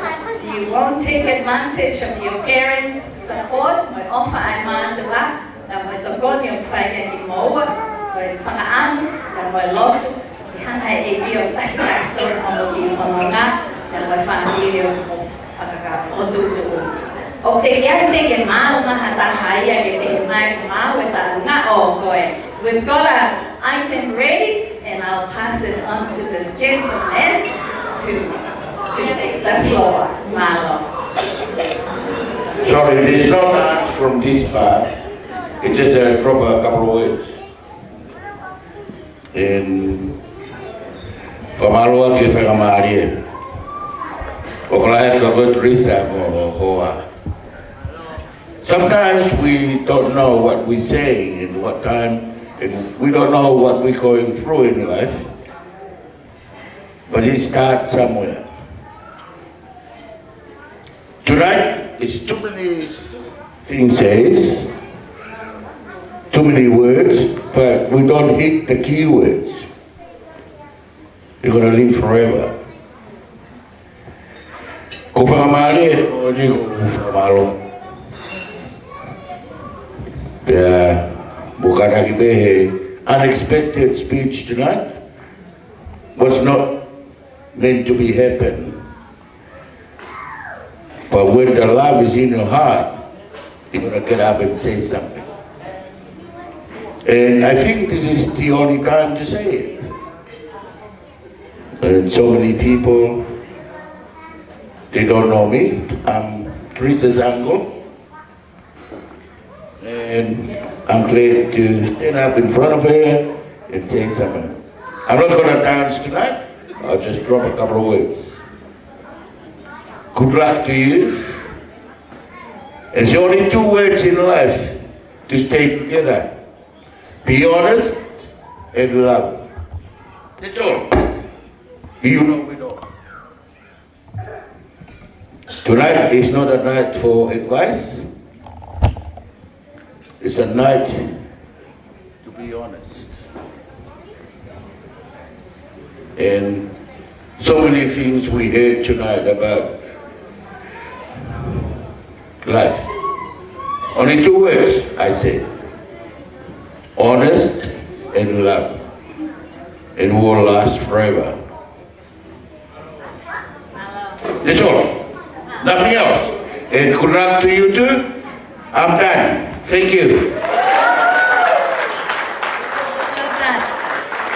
you won't take advantage of your parents' support. Mo e ʻofa ʻa e mātuʻa, pea mo e tokoni ʻoku fai kiate kimoua, mo e fakaʻamu, pea mo e lotu, ʻi he hanga ʻe he ʻEiki ʻo takitaha ʻa hoʻomou kiʻi fononga, pea mo e fāmili ʻoku mou fakakau fokotuʻutuʻu. ʻOku teʻeki ai pē ke maʻu ha taha ia ke pehē mai ko e maʻu e taʻu ngaʻo ko ē. We've got our item ready, and I'll pass it on to this gentleman to, to take the floor. Mālō. Sorry, there's no dance from this part. It's just a proper couple of words. And fakamālō atu ki he faingamālie ʻoku ʻoatu kia Teresa mo Hoa. Sometimes we don't know what we say and what time, and we don't know what we're going through in life. But it starts somewhere. Tonight, it's too many things says, too many words, but we don't hit the key words. You're gonna live forever. Ko e faingamālie, ʻoku ou fakamālō. Pea, mou kātaki pē he unexpected speech tonight was not meant to be happen. But when the love is in your heart, you're gonna get up and say something. And I think this is the only time to say it. And so many people They don't know me. I'm Teresa's uncle. And I'm glad to stand up in front of her and say something. I'm not gonna dance tonight. I'll just drop a couple of words. Good luck to you. It's only two words in life to stay together. Be honest and love. That's all. You know we know. Tonight is not a night for advice. It's a night to be honest. And so many things we heard tonight about life. Only two words, I say. Honest and love. It will last forever. That's all. Nothing else. And good luck to you too. I'm done. Thank you. Well done.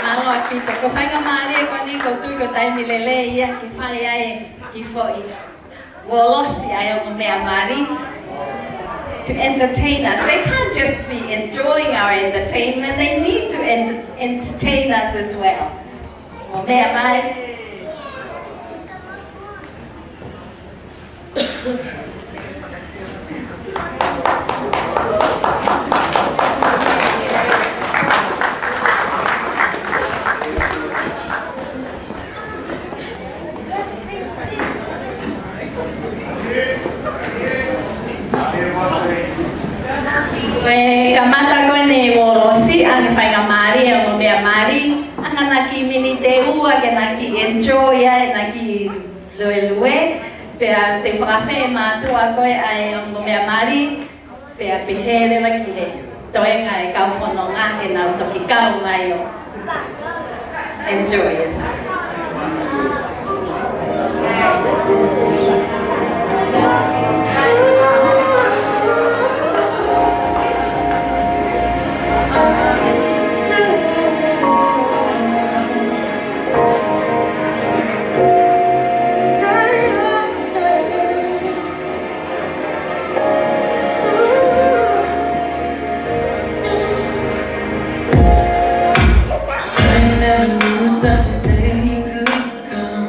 Mālō ʻaupito. Ko e faingamālie ko eni ʻoku ou tui ko e taimi lelei ia ke fai ai e kiʻi foʻi uolosi ʻa e ongo meʻa mali to entertain us. They can't just be enjoying our entertainment. They need to en- entertain us as well. Ongo meʻa mali. Ko e kamata ko eni e uolosi, ʻoku faingamālie e ongo meʻa mali, ʻoku ʻi ai e kiʻi miniti ʻe ua ke na kiʻi enjoy ai, na kiʻi luelue, pea te u fakafeʻiloaki atu ko e ʻai e ongo meʻa mali, pea pehē leva ki he toenga e kau fononga ke nau toki kau mai ʻo enjoy yourself. I never knew such a day could come.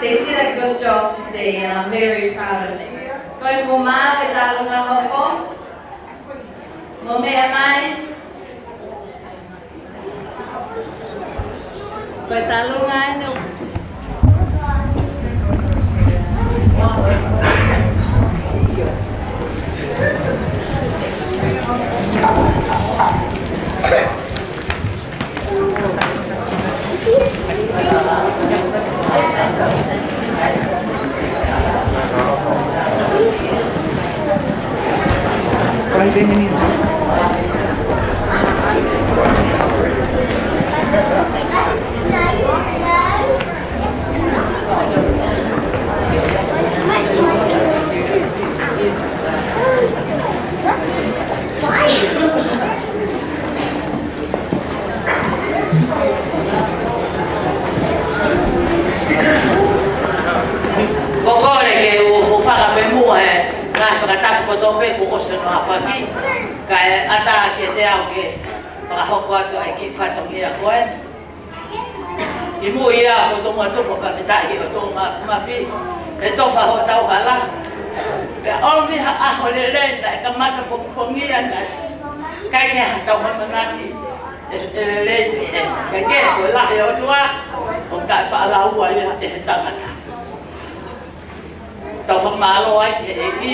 They did a good job today, and I'm very proud of them. Ko e mā ke tālunga hoko. Mo meʻa mai. Ko e tālunga ʻeni. Ko e kole ke u, u fakapemua e ngaahi fakatapu kotoa pē kuo ʻosi hono aofaki, kae ʻatā kiate au ke fakahoko atu ʻa e kiʻi fatongia ko ē. ʻI muʻa ia, ko e tomuʻa tupu fakafetaʻi ki he ʻOtua Māfimafi, he tofa hotau hala. Pea ʻomi ha ʻaho lelei naʻe kamata pongipongia naʻe ʻikai ke ha tau ʻamanaki ʻe, ʻe lelei, ʻe, ʻikai ke, ko e lahi ʻo e ʻOtua, ʻoku taʻefaʻalaua ia ʻe he tangata. Tau fakamālō ai ki he ʻEiki,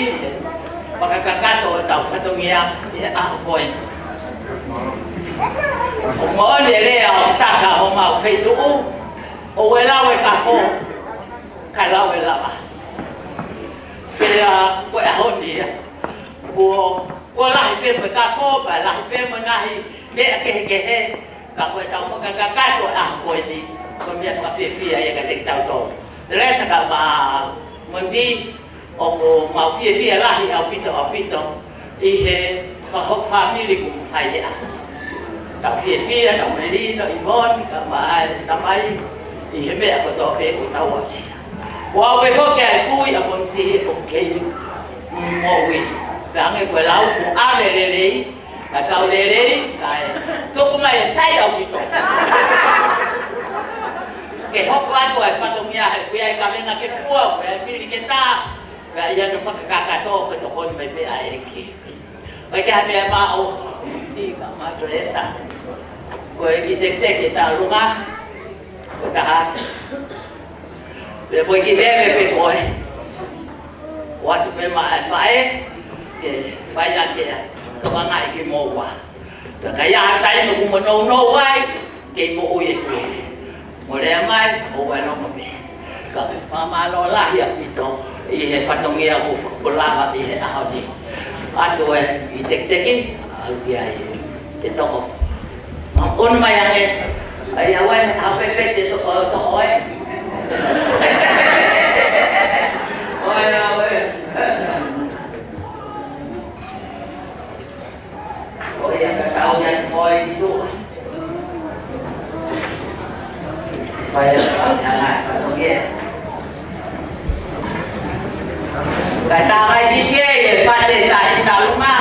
fakakakato ʻetau fatongia ʻi he ʻaho ko ē. ʻOku moʻoni e lea ʻoku taka homau feituʻu, ʻoua ʻe lau e kafo, kae lau e lava. Pea ko e ʻaho ni ia. Kuo, kuo lahi pē mo e kafo, pea lahi pē mo e ngaahi meʻa kehekehe, ka ko ʻetau fakakakato ʻa e ʻaho ko eni, ko e meʻa fakafiefia ia kiate kitautolu. Teresa kae ʻumaʻā Mondi, ʻoku mau fiefia lahi ʻaupito, ʻaupito, ʻi he fakahoko fāmili kuo mou fai he ʻaho. Tau fiefia, tau melino, ʻIvoni, kae ʻumaʻā e tamai, ʻi he meʻa kotoa pē ʻoku tau ʻosi. Kuo aʻu pē foki ʻa e kui ʻa Mondi ʻoku kei moʻui. Pea hangē ko e lau, kuo ʻave lelei, kae kau lelei, kae tuku mai e sai ʻaupito. Ke hoko atu ʻa e fatongia he ʻoku ʻi ai e kavenga ke fua, ʻoku ʻi ai e fili ke tā, pea ʻi ai hono fakakakato ko e tokoni mai pē ʻa e ʻEiki. ʻOku ʻikai ha meʻa maʻu, ʻi ka ma Teresa. Ko e kiʻi teketeke tālunga, ko e taha afe. Pea ko e kiʻi veve pē ko ē. ʻOatu pē maʻa e faʻē, ke fai ʻaki ʻa e tokangaʻi kimoua. Ka ʻi ai ha taimi ʻoku mo nounou ai, kei moʻui e kui. Mo lea mai, ʻoua ʻe longo pē. Ka fakamālō lahi ʻaupito, ʻi he fatongia ʻoku fakalava ʻi he ʻaho ni. ʻOatu e kiʻi teketeke, ʻalu ki ai, ke toko. Ma ʻunu mai ange, ʻai ʻa e, ha pepe te toko, toko e. ʻOe, ʻoe. ʻOe, ia ka tau ia ko e i tuʻa. Vai ia ka tau ia ngā ka tau ia. Ka tā mai tisi e, e pase tā i tā luma.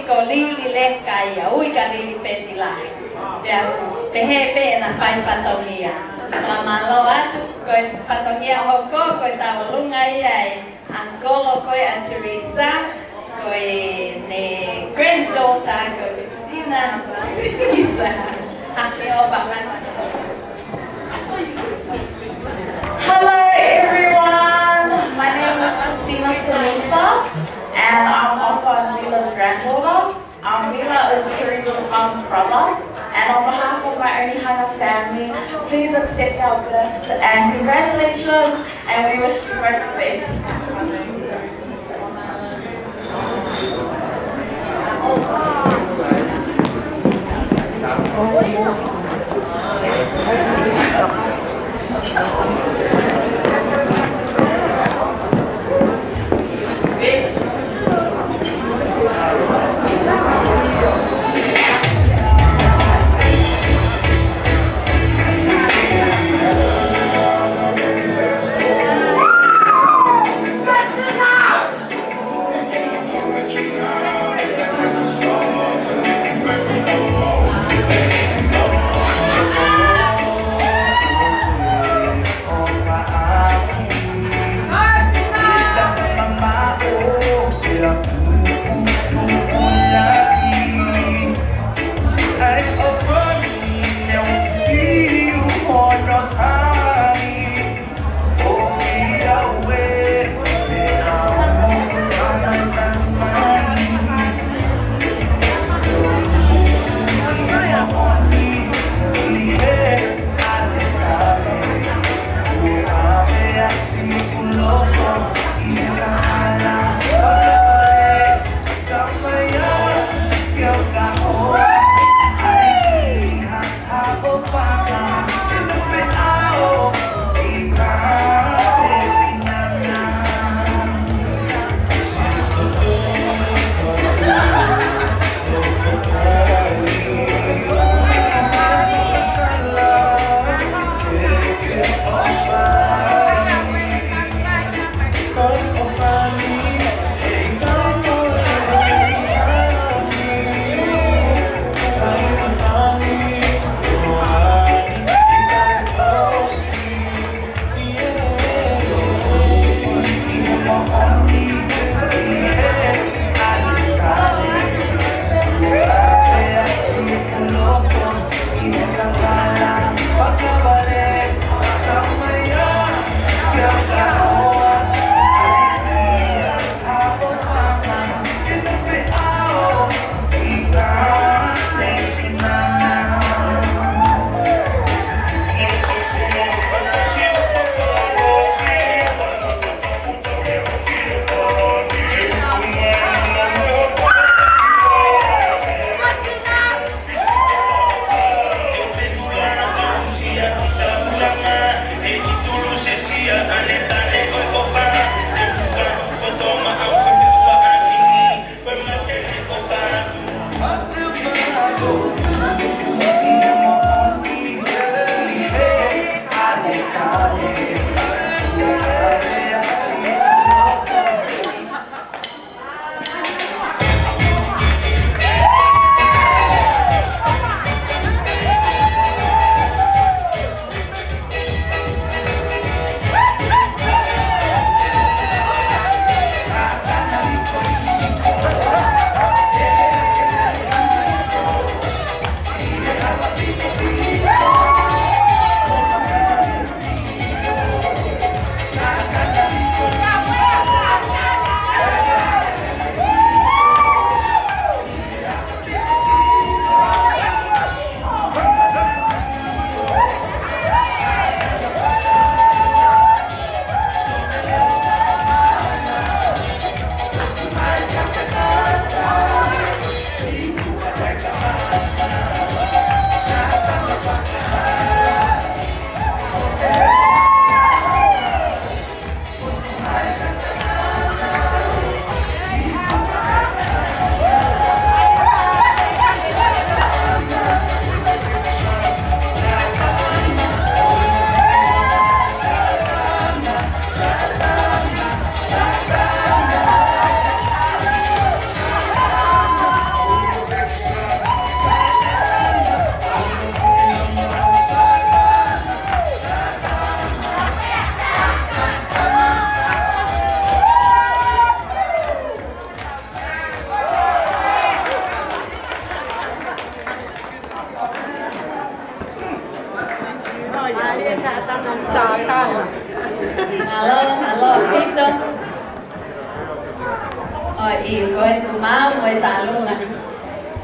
Ko Lili Leka ia, ui kia Lili Peti Lahi. Pea pehē pē ʻena fai fatongia. Fakamālō atu, ko e fatongia hoko, ko e tauʻolunga ia ʻa e uncle ko ē ʻa Teresa, ko ʻene granddaughter ko Sina Teresa. Haʻu ʻo pāpā. Hello, everyone. My name is Christina Salisa, and I'm Opa and Mila's granddaughter. Um, Mila is Teresa's mom's brother, and on behalf of my Onehunga family, please accept our gift and congratulations, and we wish you both the best.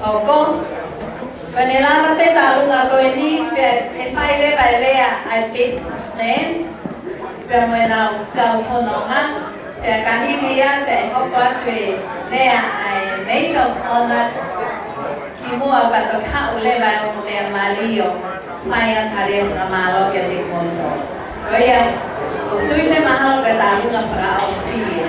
Hoko. Pea ne lava pē e tālunga ko eni, pea ʻe fai leva e lea ʻa e best man, pea mo ʻenau kau fononga, pea ka hili ia, pea ʻe hoko atu e lea ʻa e maid of honor, kimuʻa ka toki haʻu leva e ongo meʻa mali ʻo fai ʻa e lea fakamālō kiate kimoutolu. Ko ia, ʻoku ou tui pē mahalo ko e tālunga fakaʻosi ia.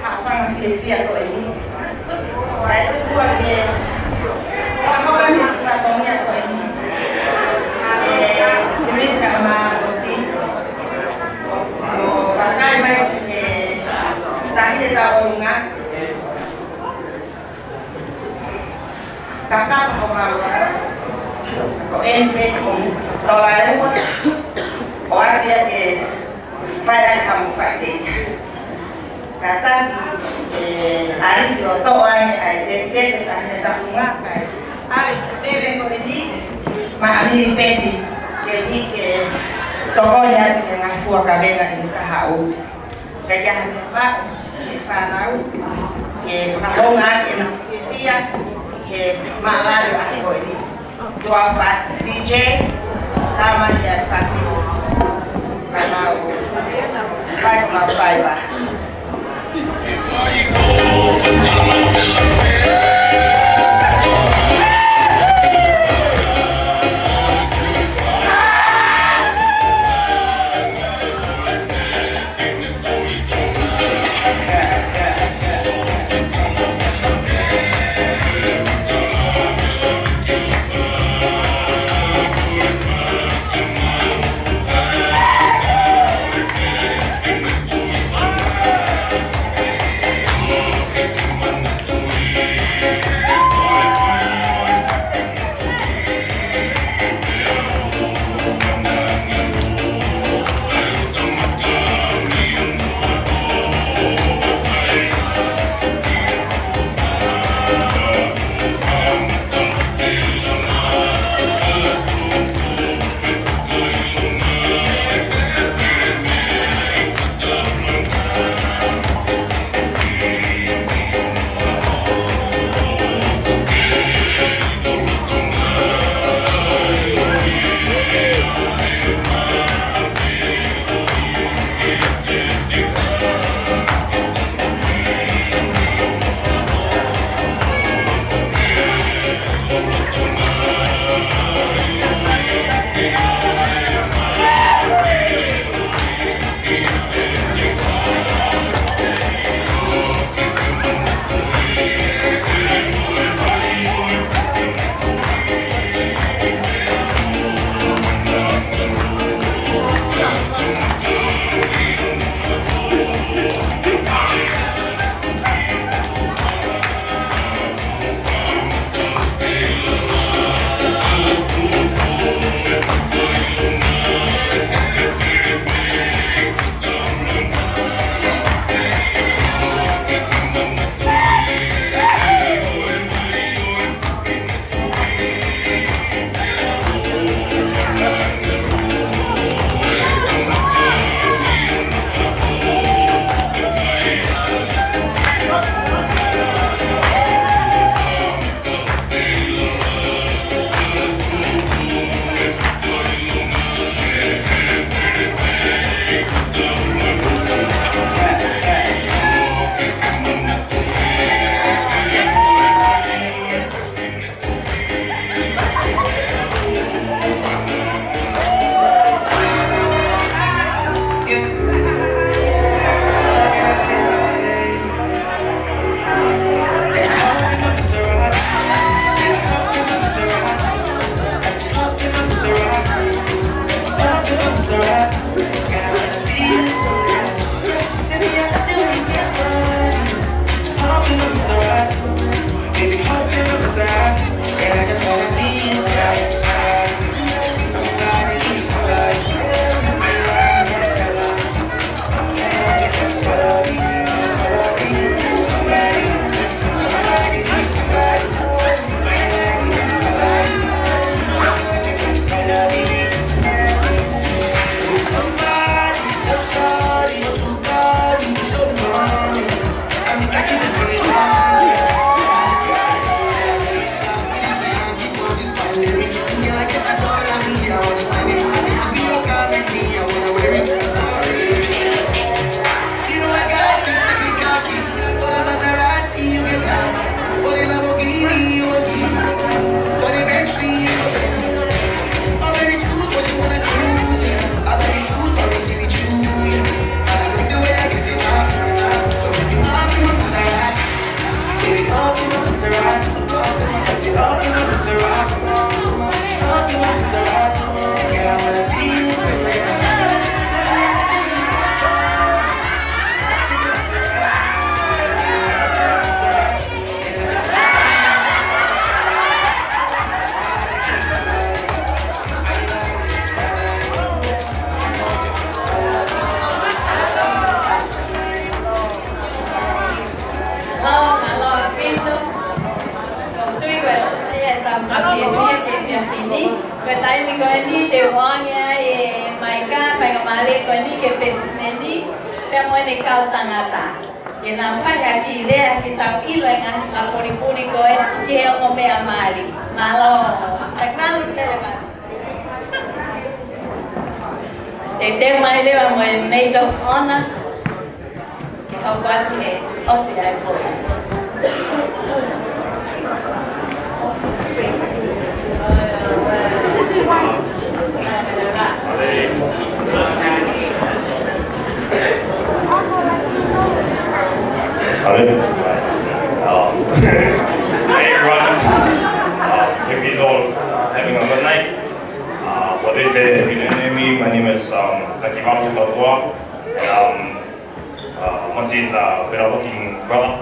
Haʻafanga fiefia ko eni. Kae tuku ā ke fakahoko ʻa e fatongia ko eni. ʻE, Siris ka ma oti. ʻO vakai mai ki he taʻahine tauʻolunga. Kakapa homau ko eni pē ki Tolaua, ʻo ʻalu ia ke fai ai haʻamo faʻiteliha. Kātaki, ʻe, ʻalisi ʻo toʻo ai ʻa e teitei ʻa e taʻahine tauʻolunga, kae ʻalu ki he pele ko eni, maʻa Lilipeti, ke ui ke tokoni atu ki he ngaahi fua kavenga ʻi he kahaʻu. Kae ʻi ai ha meʻapango ki he fānau, ke fakahoungaʻaki ʻenau fiefia, ke mālōlō ʻa e ko eni. Tuʻa ʻofa D J, tama ia fasi. Kae mau, kae mau faiva. Mālō ʻaupito. Ko e tui ko e lahi e tau fiefia he efiafi ni. Ko e taimi ko eni te u ʻoange ai e maika, faingamālie ko eni ki he pesimeni, pea mo ʻene kau tangata. Ke na fai ha kiʻi lea ke tau ʻilo e ngaahi fakapulipuli ko ē ki he ongo meʻa mali. Mālō. Takangalu ki he leva. Teuteu mai leva mo e Maid of Honor. Ke hoko atu he ofi ʻa e boys. Hello. Um, hey everyone. Uh, hope you all, uh, having a good night. Uh, for those that don't know me, my name is, um, Taki Mapu Tatua. And, um, uh, Monty is a better looking brother.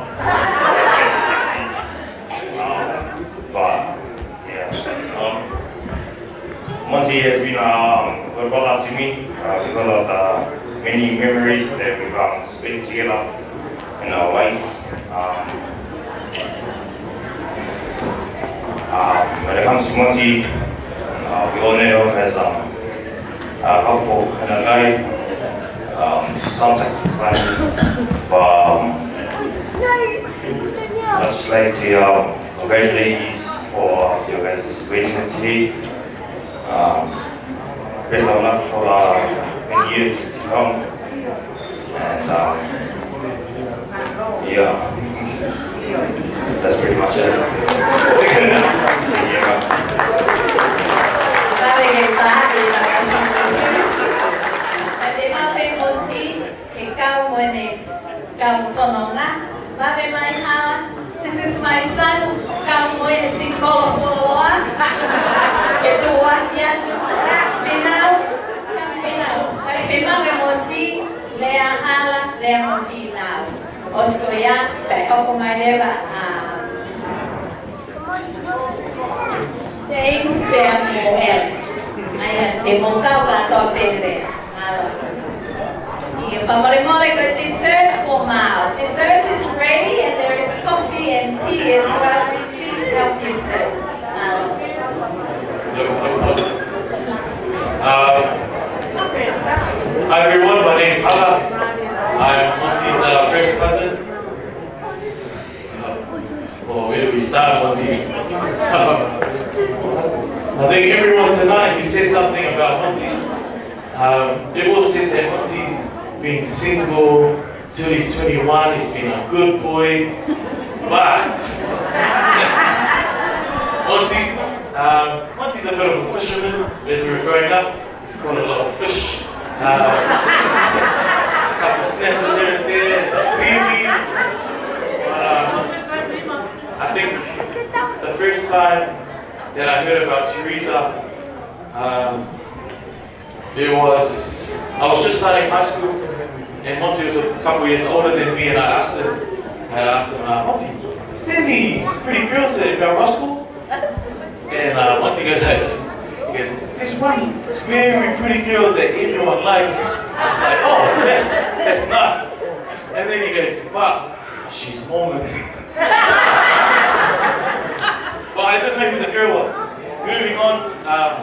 Um, but, yeah. Um, Monty has been, um, a good brother to me, uh, because of the many memories that we've, um, spent together in our lives. Um, um, when it comes to Monty, uh, we all know him as, um, a helpful and a guide, um, sometimes funny, but, um, I'd just like to, um, congratulate you for your guys' wedding today. Um, best of luck for the many years to come. And, um, yeah, that's pretty much it. Yeah. Vave ke tā ʻi he laka sīpisi. Ka te mape moti, ke kau mo ʻene kau fononga. Vave mai hala. This is my son, kau mo e singolo foloa. Ke tuʻu ʻaki ʻa Pinau, Pinau. Kai Pinau e moti, lea hala, lea mo Pinau. ʻOsi ko ia, pea hoko mai leva ʻa James pea mo Alex. ʻAi, te mou kau kātoa pē leva. Mālō. ʻIo, fakamolemole ko e dessert kuo maau. Dessert is ready and there is coffee and tea as well. Please help yourself. Mālō. Uh, hi everyone, my name is Hala. I'm Monty's, uh, first cousin. Well, where do we start, Monty? I think everyone tonight, you said something about Monty. Um, they all said that Monty's been single till he's twenty-one, he's been a good boy. But Monty's, um, Monty's a bit of a fisherman as we were growing up. He's caught a lot of fish. Uh, a couple of snappers here and there, some seaweed. But, um, I think the first time that I heard about Teresa, um, it was, I was just starting high school, and Monty was a couple of years older than me, and I asked him, I asked him, uh, "Monty, is there any pretty girls at Mount Rushmore?" And, uh, Monty goes like this. He goes, "There's one very pretty girl that everyone likes." I was like, "Oh, that's, that's nice." And then he goes, "But she's Mormon." But I didn't know who the girl was. Moving on, um,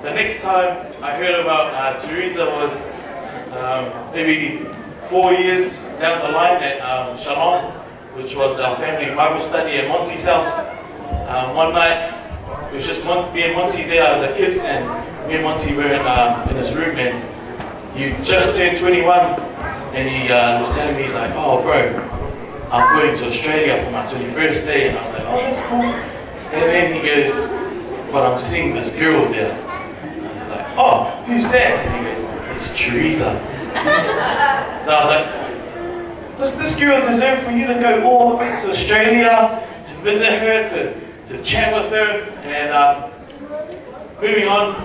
the next time I heard about, uh, Teresa was, um, maybe four years down the line at, um, Shalom, which was our family Bible study at Monty's house. Um, one night, it was just Mon- me and Monty there, the kids, and me and Monty were in, um, in his room, and he just turned twenty-one, and he, uh, was telling me, he's like, "Oh, bro, I'm going to Australia for my twenty-first day," and I was like, "Oh, that's cool." And then he goes, "But I'm seeing this girl there." And I was like, "Oh, who's that?" And he goes, "It's Teresa." So I was like, "Does this girl deserve for you to go all the way to Australia to visit her, to, to chat with her?" And, um, moving on,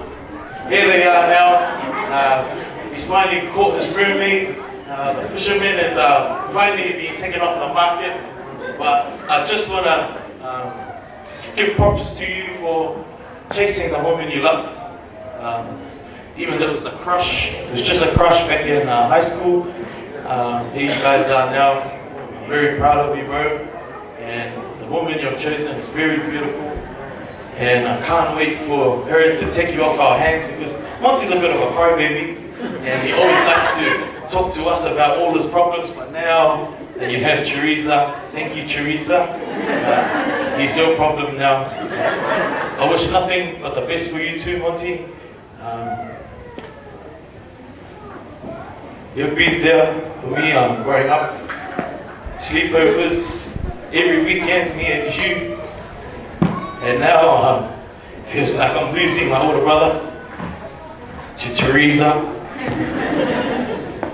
here they are now. Uh, he's finally caught his mermaid. Uh, the fisherman is, uh, finally being taken off the market. But I just want to, um, give props to you for chasing the woman you love. Um, even though it was a crush, it was just a crush back in, uh, high school. Um, here you guys are now. Very proud of you, bro. And the woman you've chosen is very beautiful. And I can't wait for her to take you off our hands because Monty's a bit of a crybaby. And he always likes to talk to us about all his problems. But now that you have Teresa, thank you, Teresa. Uh, he's your problem now. I wish nothing but the best for you too, Monty. Um, you've been there for me, um, growing up. Sleepovers, every weekend, me and you. And now, um, feels like I'm losing my older brother to Teresa.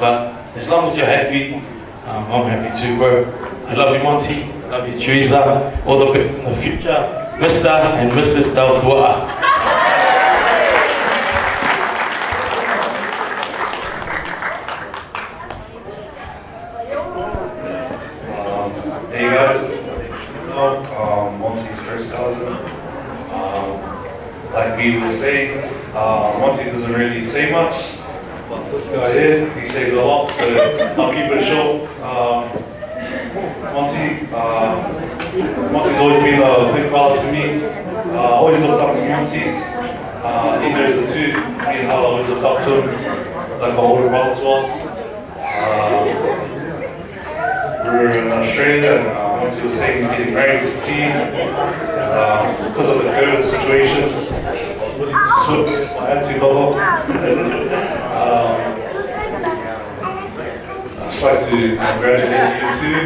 But as long as you're happy, um, I'm happy too, bro. I love you, Monty. I love you, Teresa. All the best in the future, Mister and Missus Tautua. Um, hey guys, um, Monty's first cousin. Um, like we were saying, uh, Monty doesn't really say much, but this guy here, he says a lot, so I'll keep it short. Um, Monty, uh, Monty's always been a big brother to me. Uh, always looked up to Monty. Uh, he knows it too. Me and Hala always looked up to him, like an older brother to us. Uh, we were in Australia, and uh, Monty was saying he's getting married to T. And, uh, because of the COVID situation, I was willing to switch if I had to, Bobo. Um, I'd just like to congratulate you too.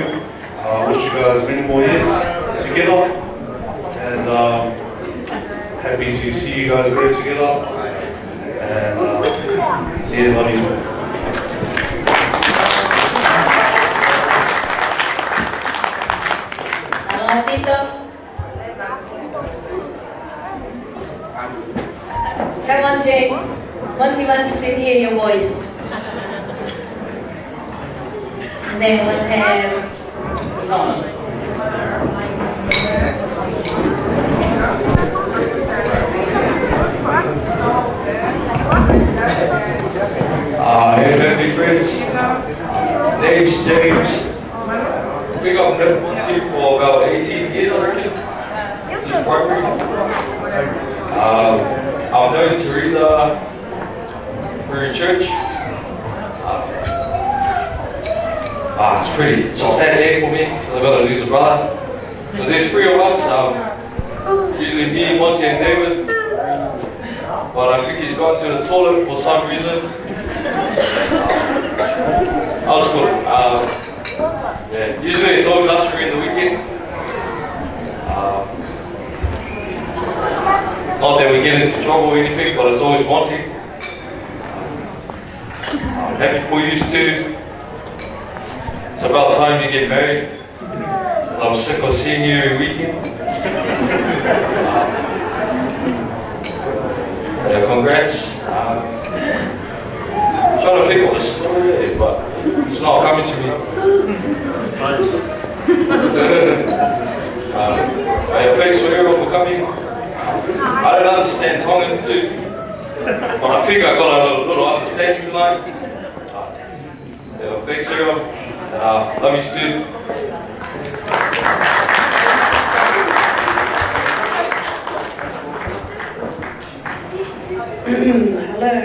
Uh, wish you guys many more years together. And um, happy to see you guys grow together. And uh, yeah, love you. Hello, Tito. Come on, James. Monty wants to hear your voice. And then we'll have Ron. Uh, hey, family, friends. Name's James. I think I've known Monty for about eighteen years, I reckon. Since primary. Um, I've known Teresa through church. Uh, ah, it's pretty, it's a sad day for me. I'm gonna lose a brother. 'Cause there's three of us. Um, usually me, Monty, and David. But I think he's gone to the toilet for some reason. I was good. Um, yeah, usually it's always us during the weekend. Um, not that we get into trouble or anything, but it's always Monty. I'm happy for you, Stu. It's about time you get married. I'm sick of seeing you every weekend. Uh, yeah, congrats. Um, trying to think of the story, but it's not coming to me. Uh, yeah, thanks for everyone for coming. I don't understand Tongan too, but I think I got a little, little understanding tonight. Uh, Yeah, thanks, Sarah. Uh, love you, Stu. Hello.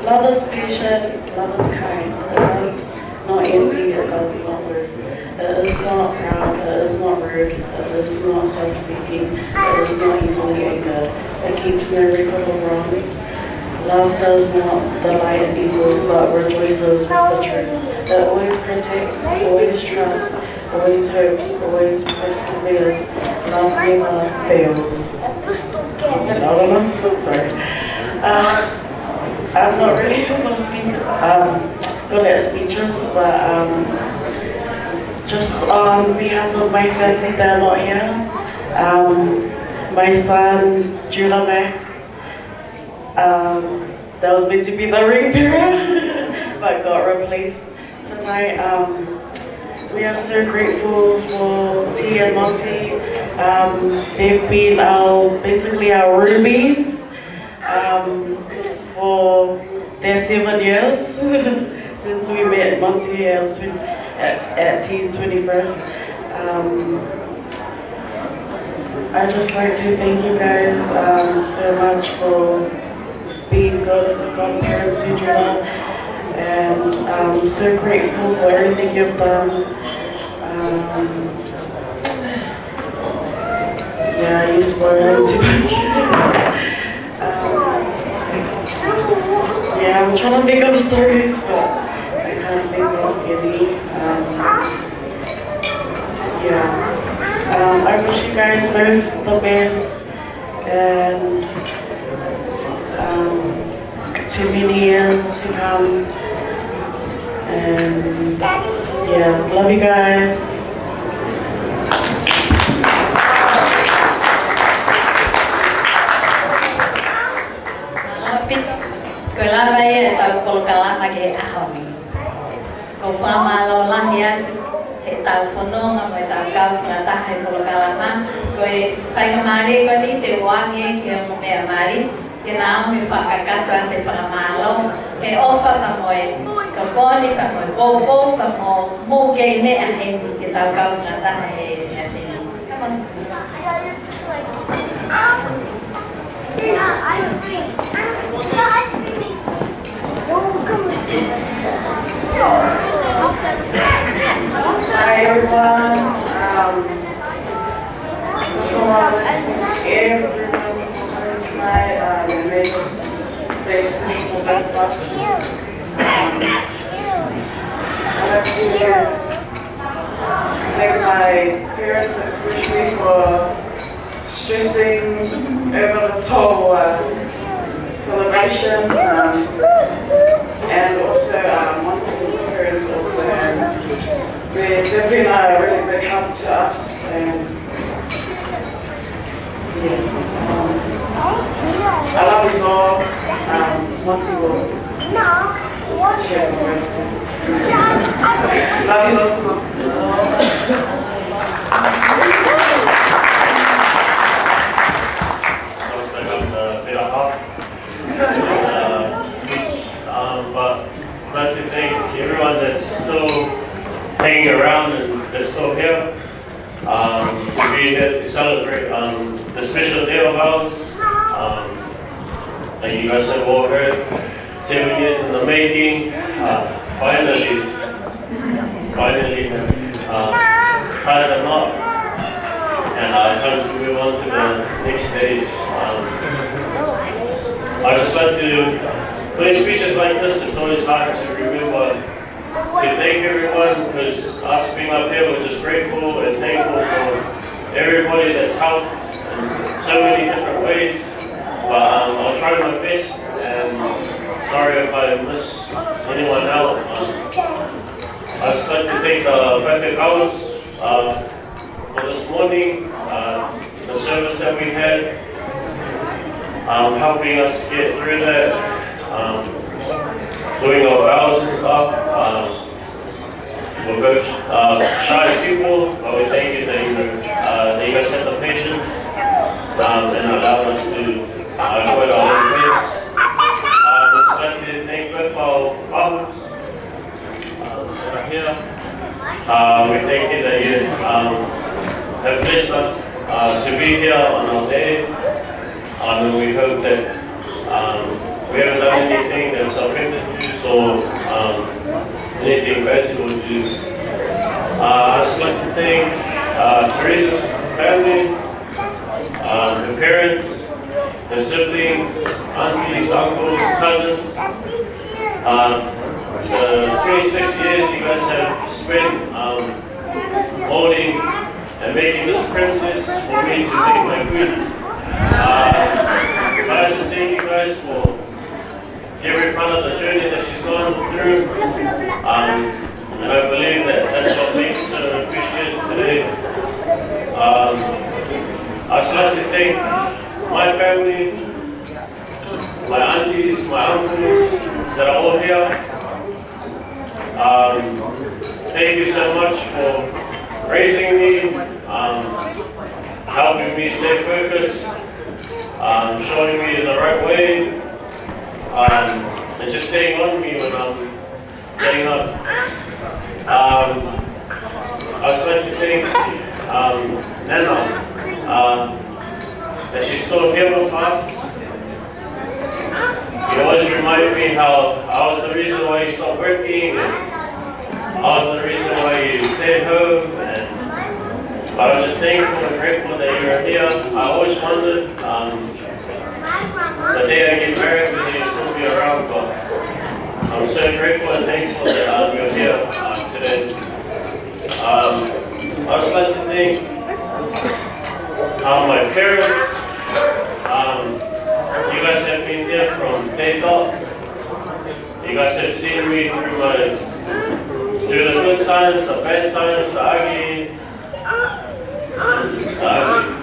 Love is patient, love is kind. It does not envy, it does not worry. It is not proud, it is not rude, it is not self-seeking, it is not easily angered, it keeps no record of wrongs. Love does not delight in evil, but rejoices with the truth. It always protects, always trusts, always hopes, always perseveres. Love never fails. Is that loud enough? Sorry. Uh, I'm not really a speaker. Um, good at speeches, but um, just on behalf of my family that are not here, um, my son, Judah Mac, um, that was meant to be the ring bearer, but got replaced tonight. Um, we are so grateful for T and Monty. Um, they've been our, basically our roomies, um, for their seven years. Since we met Monty at, at T's twenty-first, um, I just like to thank you guys, um, so much for being good godparents to Judah, and I'm so grateful for everything you've done. Um, yeah, you spoiled too much. Um, yeah, I'm trying to think of stories, but I can't think of any. Um, yeah. Um, I wish you guys both the best, and, um, to many years to come. And yeah, love you guys. Mālō ʻaupito. Ko e lava ia ʻetau polokalama ki he ʻaho ni. ʻOku ou fakamālō lahi atu heʻetau fononga mo ʻetau kau fakataha he polokalama. Ko e faingamālie ko eni te u ʻoange ki he ongomeʻa mali ke na ō mai ʻo fakakakato atu e fakamālō, he ʻofa pea mo e tokoni pea mo e poupou pea mo e moʻui kei meʻa heni ke tau kau fakataha he meʻa heni. Come on. Hi, everyone. Um, so I want to thank everyone for coming tonight. Um, it makes a very special event for us. Um, I'd like to thank my parents especially for stressing over this whole, uh, celebration, um, and also, um, Monty's parents also, and they, they've been a really big help to us, and yeah, um, I love you all. Um, Monty will share some words too. Love you all. Sounds like I'm the bit off. Uh, um, but I'd like to thank everyone that's still hanging around and that's still here, um, to be here to celebrate, um, the special day of ours. Um, like you guys have all heard, seven years in the making. Uh, finally, finally, uh, tied the knot, and, uh, it's time to move on to the next stage. Um, I just like to, doing speeches like this, it's always hard to remember to thank everyone, because us being up here, we're just grateful and thankful for everybody that's helped in so many different ways. But, um, I'll try my best, and sorry if I miss anyone out. Um, I'd just like to thank the Pacific Hours, uh, for this morning, uh, the service that we had, um, helping us get through that, um, doing our vows and stuff. Um, we're both, uh, shy people, but we thank you that you, uh, that you guys had the patience, um, and allowed us to, uh, go at our own pace. Um, I'd just like to thank both our fathers, um, that are here. Uh, we thank you that you, um, have blessed us, uh, to be here on our day. Um, and we hope that, um, we haven't done anything that's offended you, so, um, anything bad towards you. Uh, I'd just like to thank, uh, Teresa's family, um, her parents, her siblings, aunties, uncles, cousins. Um, the twenty-six years you guys have spent, um, molding and making this princess for me to make my queen. Um, but I just thank you guys for every part of the journey that she's gone through. Um, and I believe that that's what makes her who she is today. Um, I'd just like to thank my family, my aunties, my uncles that are all here. Um, thank you so much for raising me, um, helping me stay focused, um, showing me the right way, um, and just staying on me when I'm Hang on. Um, I was going to thank um, Nana, uh, that she's still here with us. You always remind me how I was the reason why you stopped working, and I was the reason why you stayed home. And but I'm just thankful and grateful that you're here. I always wondered um, the day I get married, whether you'll still be around, but I'm so grateful and thankful that um, you're here uh, today. Um, I would just like to thank um, my parents. Um, you guys have been there from day dot. You guys have seen me through my through the good times, the bad times, the ugly, um,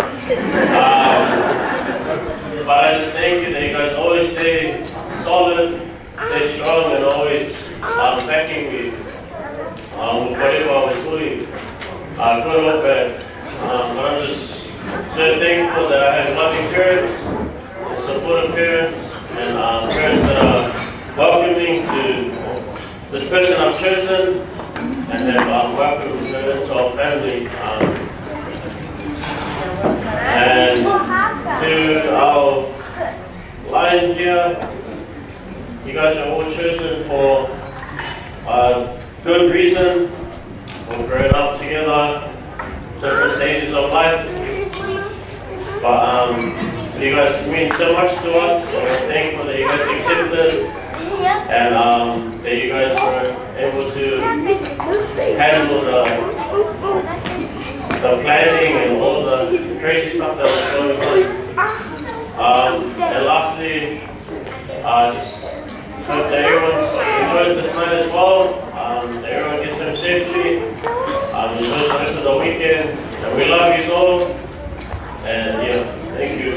but I just thank you that you guys always stay solid, stay strong, and always um, backing me um, with whatever I was doing, uh, good or bad. Um, but I'm just so thankful that I had loving parents and supportive parents and um, parents that are welcoming to this person I've chosen and have um, welcomed her into our family. Um, and to our line here, you guys are all chosen for a good reason. We've grown up together, different stages of life. But um, you guys mean so much to us, so we're thankful that you guys accepted and um, that you guys were able to handle the, the planning and all the crazy stuff that was going on. Um, and lastly, uh, just hope that everyone's enjoyed this night as well. Um, that everyone gets home safely. Um, enjoy the rest of the weekend. And we love you all. And yeah, thank you.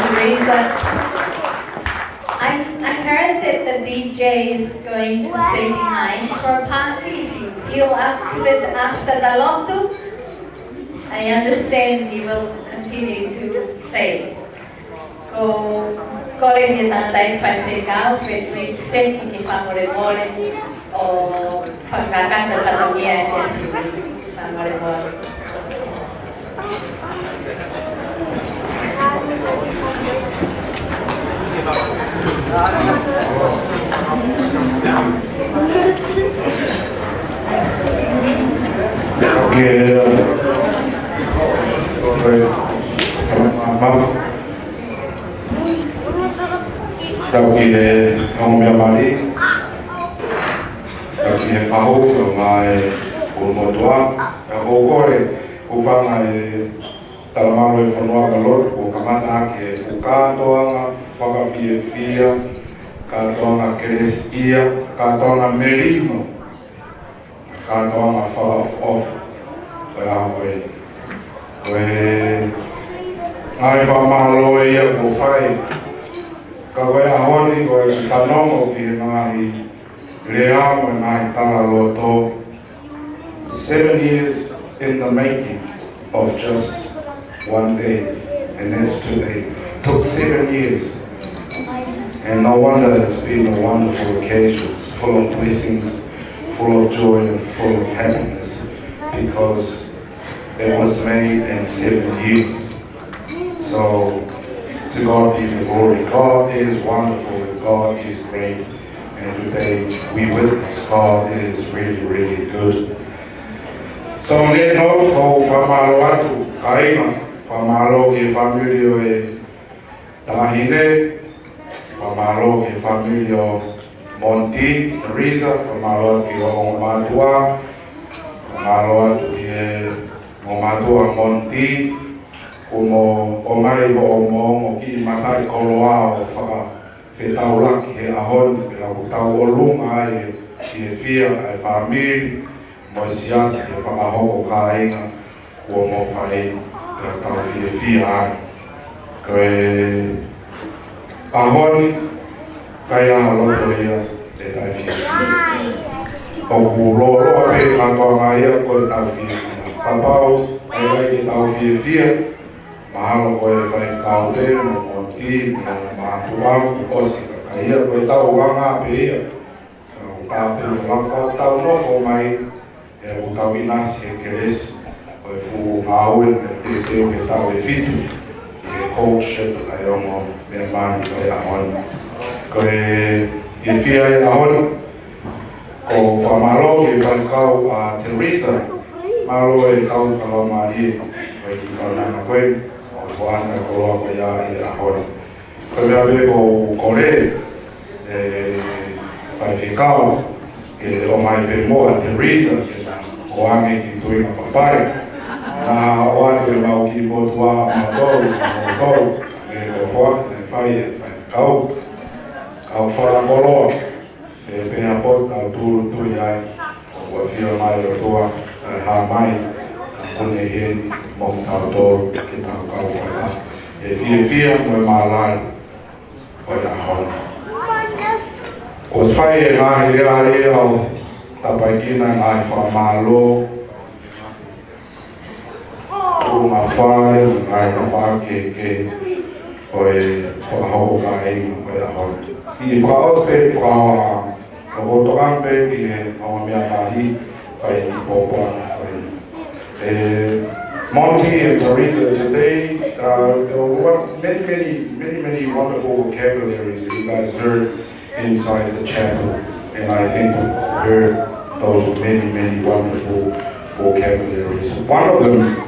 Teresa. I, I heard that the D J is going to stay behind for a party. If you feel up to it after the lotu, I understand you will continue to play. Ko kole ki he tangataʻeiki faifekau, Frederick Feki, ke fakamolemole ʻo fakakakato fatongia ki he fiu. Fakamolemole. Tau ki he ongo meʻa mali. Tau ki he fahu, ʻo mai ʻo motua. Ka ʻoku ou kole, ʻoku ou fanga e talamalu e fonua ka lotu, ʻo kamata ʻaki e fuʻu kātoanga fakafiefia, kātoanga kelesiʻia, kātoanga melino, kātoanga fakaʻofoʻofa. Ko e ʻaho ko ē. Ko e ngaahi fakamālō ia kuo fai. Ka ko e ʻaho ni ko e fanongo ki he ngaahi lea mo e ngaahi tala loto. Seven years in the making of just one day, and that's today. Took seven years. And no wonder it's been a wonderful occasion, full of blessings, full of joy and full of happiness, because it was made in seven years. So, to God be the glory. God is wonderful, God is great, and today we witness God is really, really good. So, on that note, ʻoku ou fakamālō atu, kāinga, fakamālō ki he fāmili ʻo e taʻahine, fakamālō ki he fāmili ʻo Monty, Teresa, fakamālō atu ki he ongo mātuʻa, fakamālō atu ki he ongo mātuʻa Monty, kuo mo ʻomai hoʻomo ongo kiʻi mataʻikoloa ʻo fakafetaulaki he ʻaho ni, pea ʻoku tau ʻolunga ai e fiefia ʻa e fāmili, mo e siasi ke fakahoko kāinga kuo mo fai, pea tau fiefia ai. Ko e ʻaho ni, ʻikai ha loto ia ʻe taʻefiefia. ʻOku lōloa pē kātoanga ia ko e tau fiefia. Kapau ʻe ʻikai ke tau fiefia, mahalo ko e faifekau pē mo Monty, mo Tuʻa kuo ʻosi ka ia ko e tau anga pē ia. Ka ʻoku tāpeu lava ka tau nofo mai, ʻe ʻoku tau ʻinasi he kelesi ʻo e fuʻu ngāue naʻe teuteu he taʻu ʻe fitu ʻi he courtship ʻa e ongo meʻa mali ʻo e ʻaho ni. Ko e fiefia ʻo e ʻaho ni, ʻoku ou fakamālō ki he faifekau ʻa Teresa, mālō e kau fakamālō ʻa e kiʻi kaunanga ko ē, ʻo e foʻi koloa ko ia ʻi he ʻaho ni. Ko e meʻa pē ʻoku ou kole, ʻe faifekau, ke ʻomai pē muʻa ʻa Teresa, ke na ʻoange ki Tuʻi Mapapai. Na ʻoatu ʻemau kiʻi motuʻa ʻa mautolu, ʻa mautolu, ke ko foa, ke fai ʻe faifekau. Kau fakakoloa, ʻe pehē ʻa e potu, kau tūʻulutui ai, ʻoku ʻafio mai ʻOtua, ʻe hā mai, ka ko e heni, mo tautolu, ke tau kau fakakoloa. ʻE fiefia mo e mālai ʻo e ʻaho ni. Kuo fai e ngaahi lea ia ʻo tāpuekina e ngaahi fakamālō, ʻo e ngaahi fale, ngaahi tafaʻaki kehekehe ʻo e fakahoko kāinga ʻo e ʻaho ni. ʻI he fakaʻosi pē, faka-, ʻoku ou tokanga pē ki he ongo meʻa mali, fai e kiʻi pōpoaki ko eni. Eh, Monty and Teresa, today, uh, there were many, many, many, many wonderful vocabularies that you guys heard inside the chapel. And I think heard those many, many wonderful vocabularies. One of them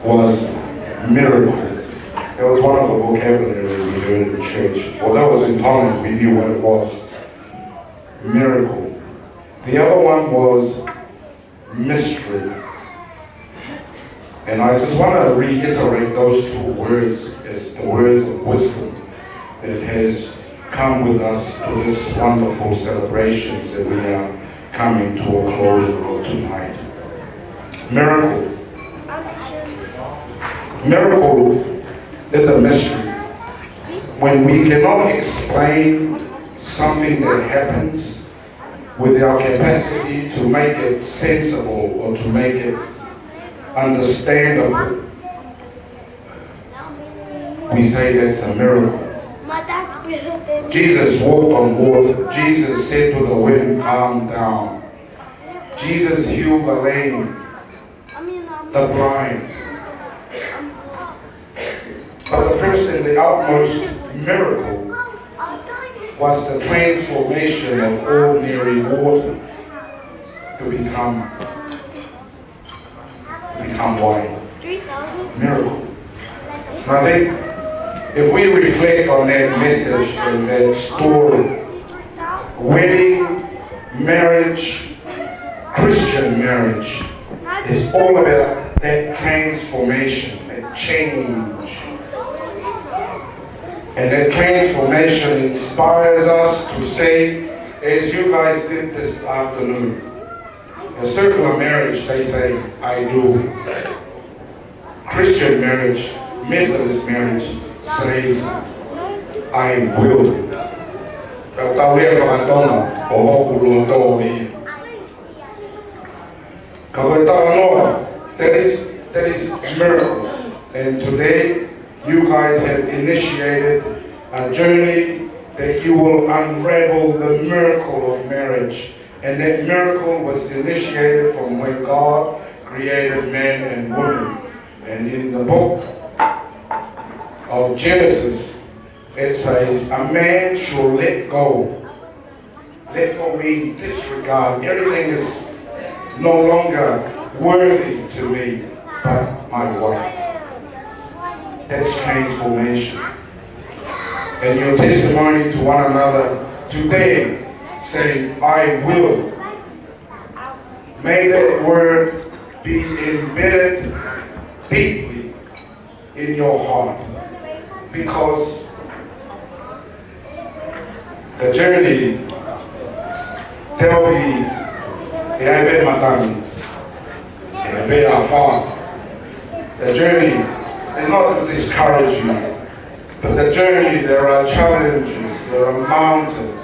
was miracle. That was one of the vocabularies we heard in church. Well, that was in Tongan, we knew what it was. Miracle. The other one was mystery. And I just want to reiterate those two words as the words of wisdom that has come with us to this wonderful celebrations that we are coming to a closure of tonight. Miracle. Miracle is a mystery. When we cannot explain something that happens, with our capacity to make it sensible or to make it understandable, we say that's a miracle. Jesus walked on water. Jesus said to the wind, "Calm down." Jesus healed the lame, the blind. But the first and the utmost miracle was the transformation of ordinary water to become, to become wine. Miracle. And I think if we reflect on that message and that story, wedding, marriage, Christian marriage is all about that transformation, that change. And that transformation inspires us to say, as you guys did this afternoon, a secular marriage, they say, "I do." Christian marriage, Methodist marriage says, "I will." Ka ko e lea faka-Tonga, ko hoku loto ia. Ka ko e talanoa, that is, that is miracle. And today, you guys have initiated a journey that you will unravel the miracle of marriage. And that miracle was initiated from when God created man and woman. And in the book of Genesis, it says, "A man shall let go." Let go mean disregard. Everything is no longer worthy to me but my wife. That's transformation. And your testimony to one another today, say, "I will." May that word be embedded deeply in your heart, because the journey, tell me, ʻe ʻi ai pē matangi, ʻe ʻi ai pē afā. The journey is not to discourage you, but the journey, there are challenges, there are mountains.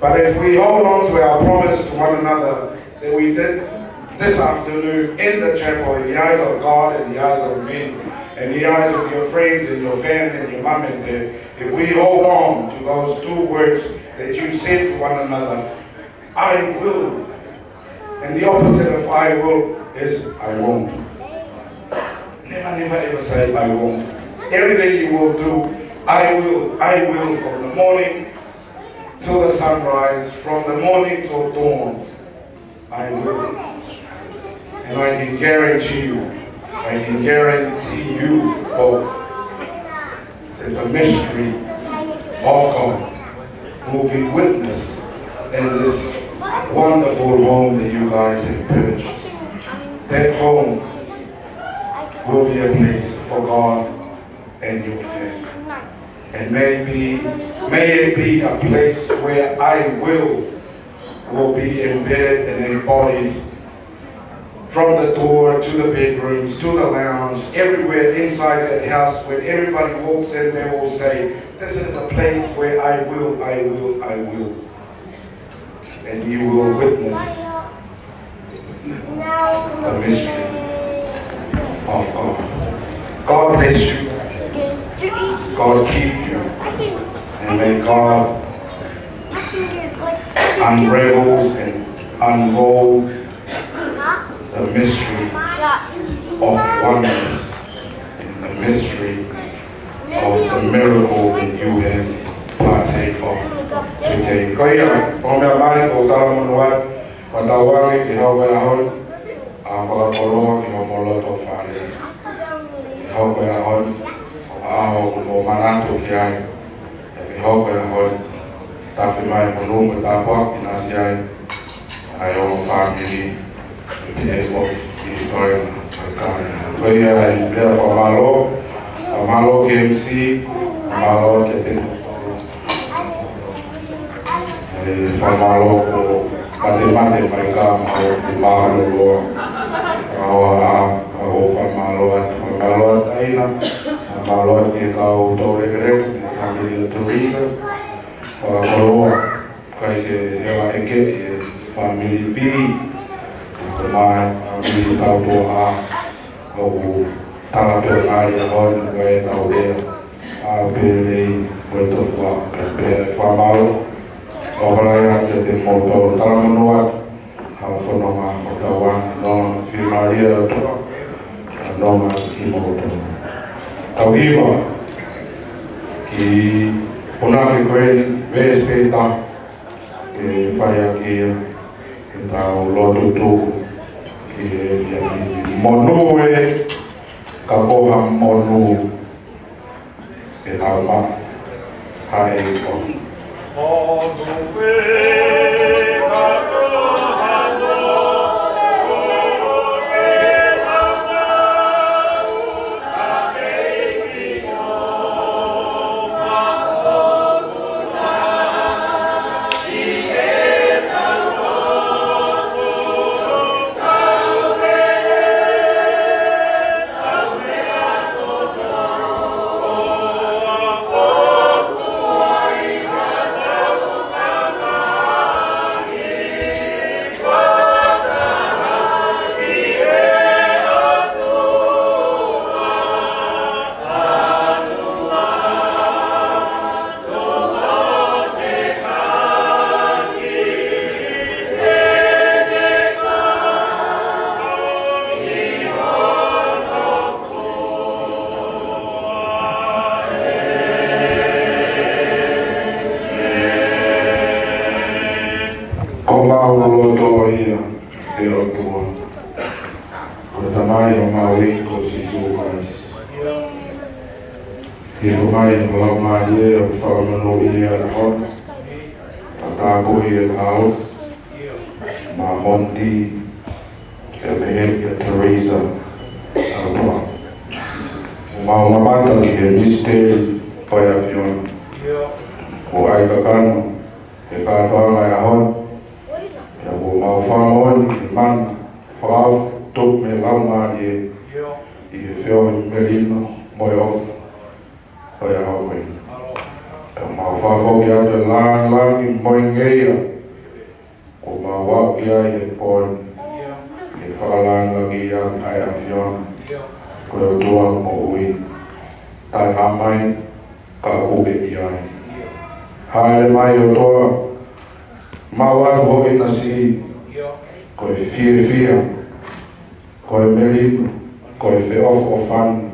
But if we hold on to our promise to one another that we did this afternoon in the chapel, in the eyes of God and the eyes of men, In the eyes of your friends and your family and your mum and dad, if we hold on to those two words that you said to one another, "I will." And the opposite of "I will" is "I won't." Never, never ever say "I won't." Everything you will do, "I will, I will," from the morning till the sunrise, from the morning till dawn. "I will." And I can guarantee you, I can guarantee you both that the mystery of God will be witnessed in this wonderful home that you guys have purchased. That home will be a place for God and your family. And maybe, may it be a place where "I will" will be embedded and embodied from the door to the bedrooms, to the lounge, everywhere inside that house, when everybody walks in, they will say, "This is a place where I will, I will, I will." And you will witness the mystery of God. God bless you. God keep you. And may God unravel and unroll the mystery of oneness and the mystery of the miracle that you have partake of today. Ko ia, ʻoku ou meʻa mai ʻo talamonū atu, fakatauange ke hoko e ʻaho ni ʻaho fakakoloa ki homou loto fale. Ke hoko e ʻaho ni ʻo ʻaho ʻoku mou manatu ki ai. Ke hoko e ʻaho ni tafe mai monū mo e tāpuaki naʻa si ai ʻa e ongo fāmili, pea foki ki he toenga ʻo e kāinga. Ko ia ai pea fakamālō, fakamālō ki he M C, fakamālō ki he te-, ʻe fakamālō ko Matemate mai ka mau fakamālō loa. Aua, a, a o fakamālō atu, fakamālō atu ʻaina, fakamālō atu ki he kau toulekeleka, ki he fāmili ʻo Teresa, fakakoloa. Kae ke hela ʻeke e fāmili Vī, ko mai fāmili Tautoʻa, ʻoku tala pē ngali a hon ko e tau lea, a pele mo e tofu a pele fakamālō. ʻOku ou fakaʻamu ke te mou tau talamonū atu, ha fononga ʻo tau ʻa nonga fiemālie ʻa e ʻOtua, ʻa nonga kimoutolu. Tau hiva, ki he punake ko eni, veesi pē taha, ke fai ʻaki ia ʻetau lotu tuku ki he efiafi ni. Monū ē, ka ko ha monū ʻe haʻu mai, haʻu ʻo Ko mau loto ia ʻe ʻOtua, ko e Tamai ʻo mau ʻEiki ko Sīsū Kalaisi. Ke fai mai ʻa e Laumālie ʻo fakamonūʻia ʻa hon, ʻo tāpuakiʻi ʻa hon, mo Monty, pea mei he kia Teresa, ʻa hon. Mau mamata ki he misiteli ʻo e ʻAfiona. Ko ai kakano, he kātoanga ʻa hon, pea kuo mau fakamoʻoni ki he mana fakaofo tupu mei he Laumālie ʻi he feohi melino mo e ʻofa ʻo e ʻaho ko eni. Pea mau fakafoki atu e lāngilangi mo e ngeia kuo mau aʻu ki ai he pō ni, ke fakalāngilangiʻi ʻa e ʻAfiona. Ko e ʻOtua moʻui, taʻehāmai, ka ʻoku ke ʻi ai. Hāʻele mai ʻOtua, maʻu atu hoʻo ʻinasi, ko e fiefia, ko e melino, ko e feʻofoʻofani,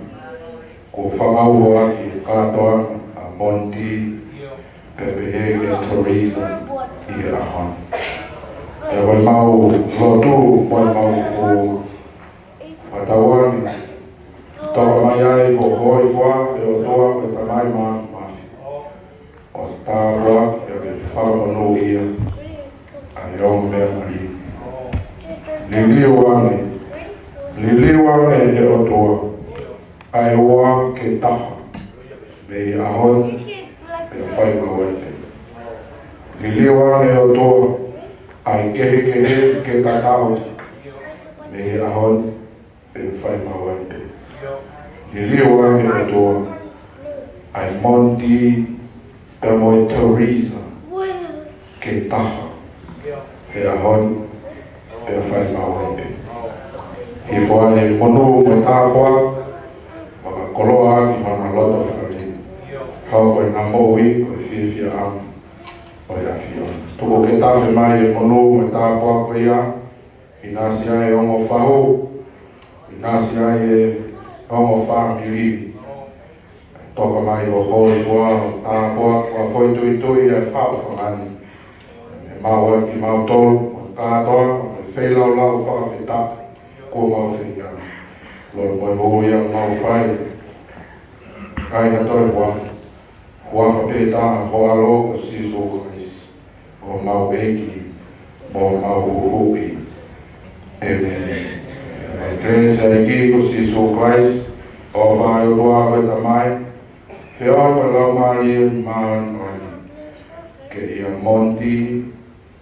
kuo fakauhoa ki he kātoanga ʻa Monty, pea pehē kia Teresa ʻi he ʻaho ni. Pea ko ʻemau lotu, ko ʻemau ʻofa, fakatauange, toka mai ai ko ho hōifoa, ʻe ʻOtua ko e Tamai Māfimafi, ʻo tāpuakiʻi pea fakamonūʻia ʻa e ongo meʻa mali. Liliu ange, liliu ange ʻe ʻOtua ʻa e ua ke taha, mei he ʻaho ni pea fai maʻu ai pē. Liliu ange ʻe ʻOtua ʻa e kehekehe ke tatau, mei he ʻaho ni pea fai maʻu ai pē. Liliu ange ʻe ʻOtua ʻa e Monty pea mo e Teresa ke taha, he ʻaho ni pea fai maʻu ai pē. Hifo ʻa e monū mo e tāpuaki, fakakoloa ʻaki hona loto fale, hoko ʻena moʻui ko e fiefiaʻanga ʻo e ʻAfiona. Tuku ke tafe mai e monū mo e tāpuaki ko ia, ʻinasi ai e ongo fahu, ʻinasi ai e ongo fāmili. Toka mai ho hōifoa, tāpuakiʻi, fakafoʻituitui ʻa e faʻu fanga ni. Ke maʻu ai kimautolu mo e kātoa, mo e feilaulau fakafetaʻi kuo mau fai. Lotu mo e hū ia mau fai, ʻikai ha toe huafa, huafa pē taha, ho ʻAlo ko Sīsū Kalaisi, ko homau ʻEiki mo homau Huhuʻi. ʻĒmeni. Pea ko e kelesi ʻa e ʻEiki ko Sīsū Kalaisi, ʻofa ʻa e ʻOtua ko e Tamai, feohi ʻa e Laumālie Māʻoniʻoni, ke ʻia Monty,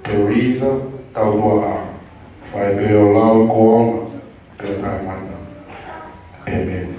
Teresa, tautuaʻa, fai pē ʻo lauikuonga pea taʻengata. ʻĒmeni.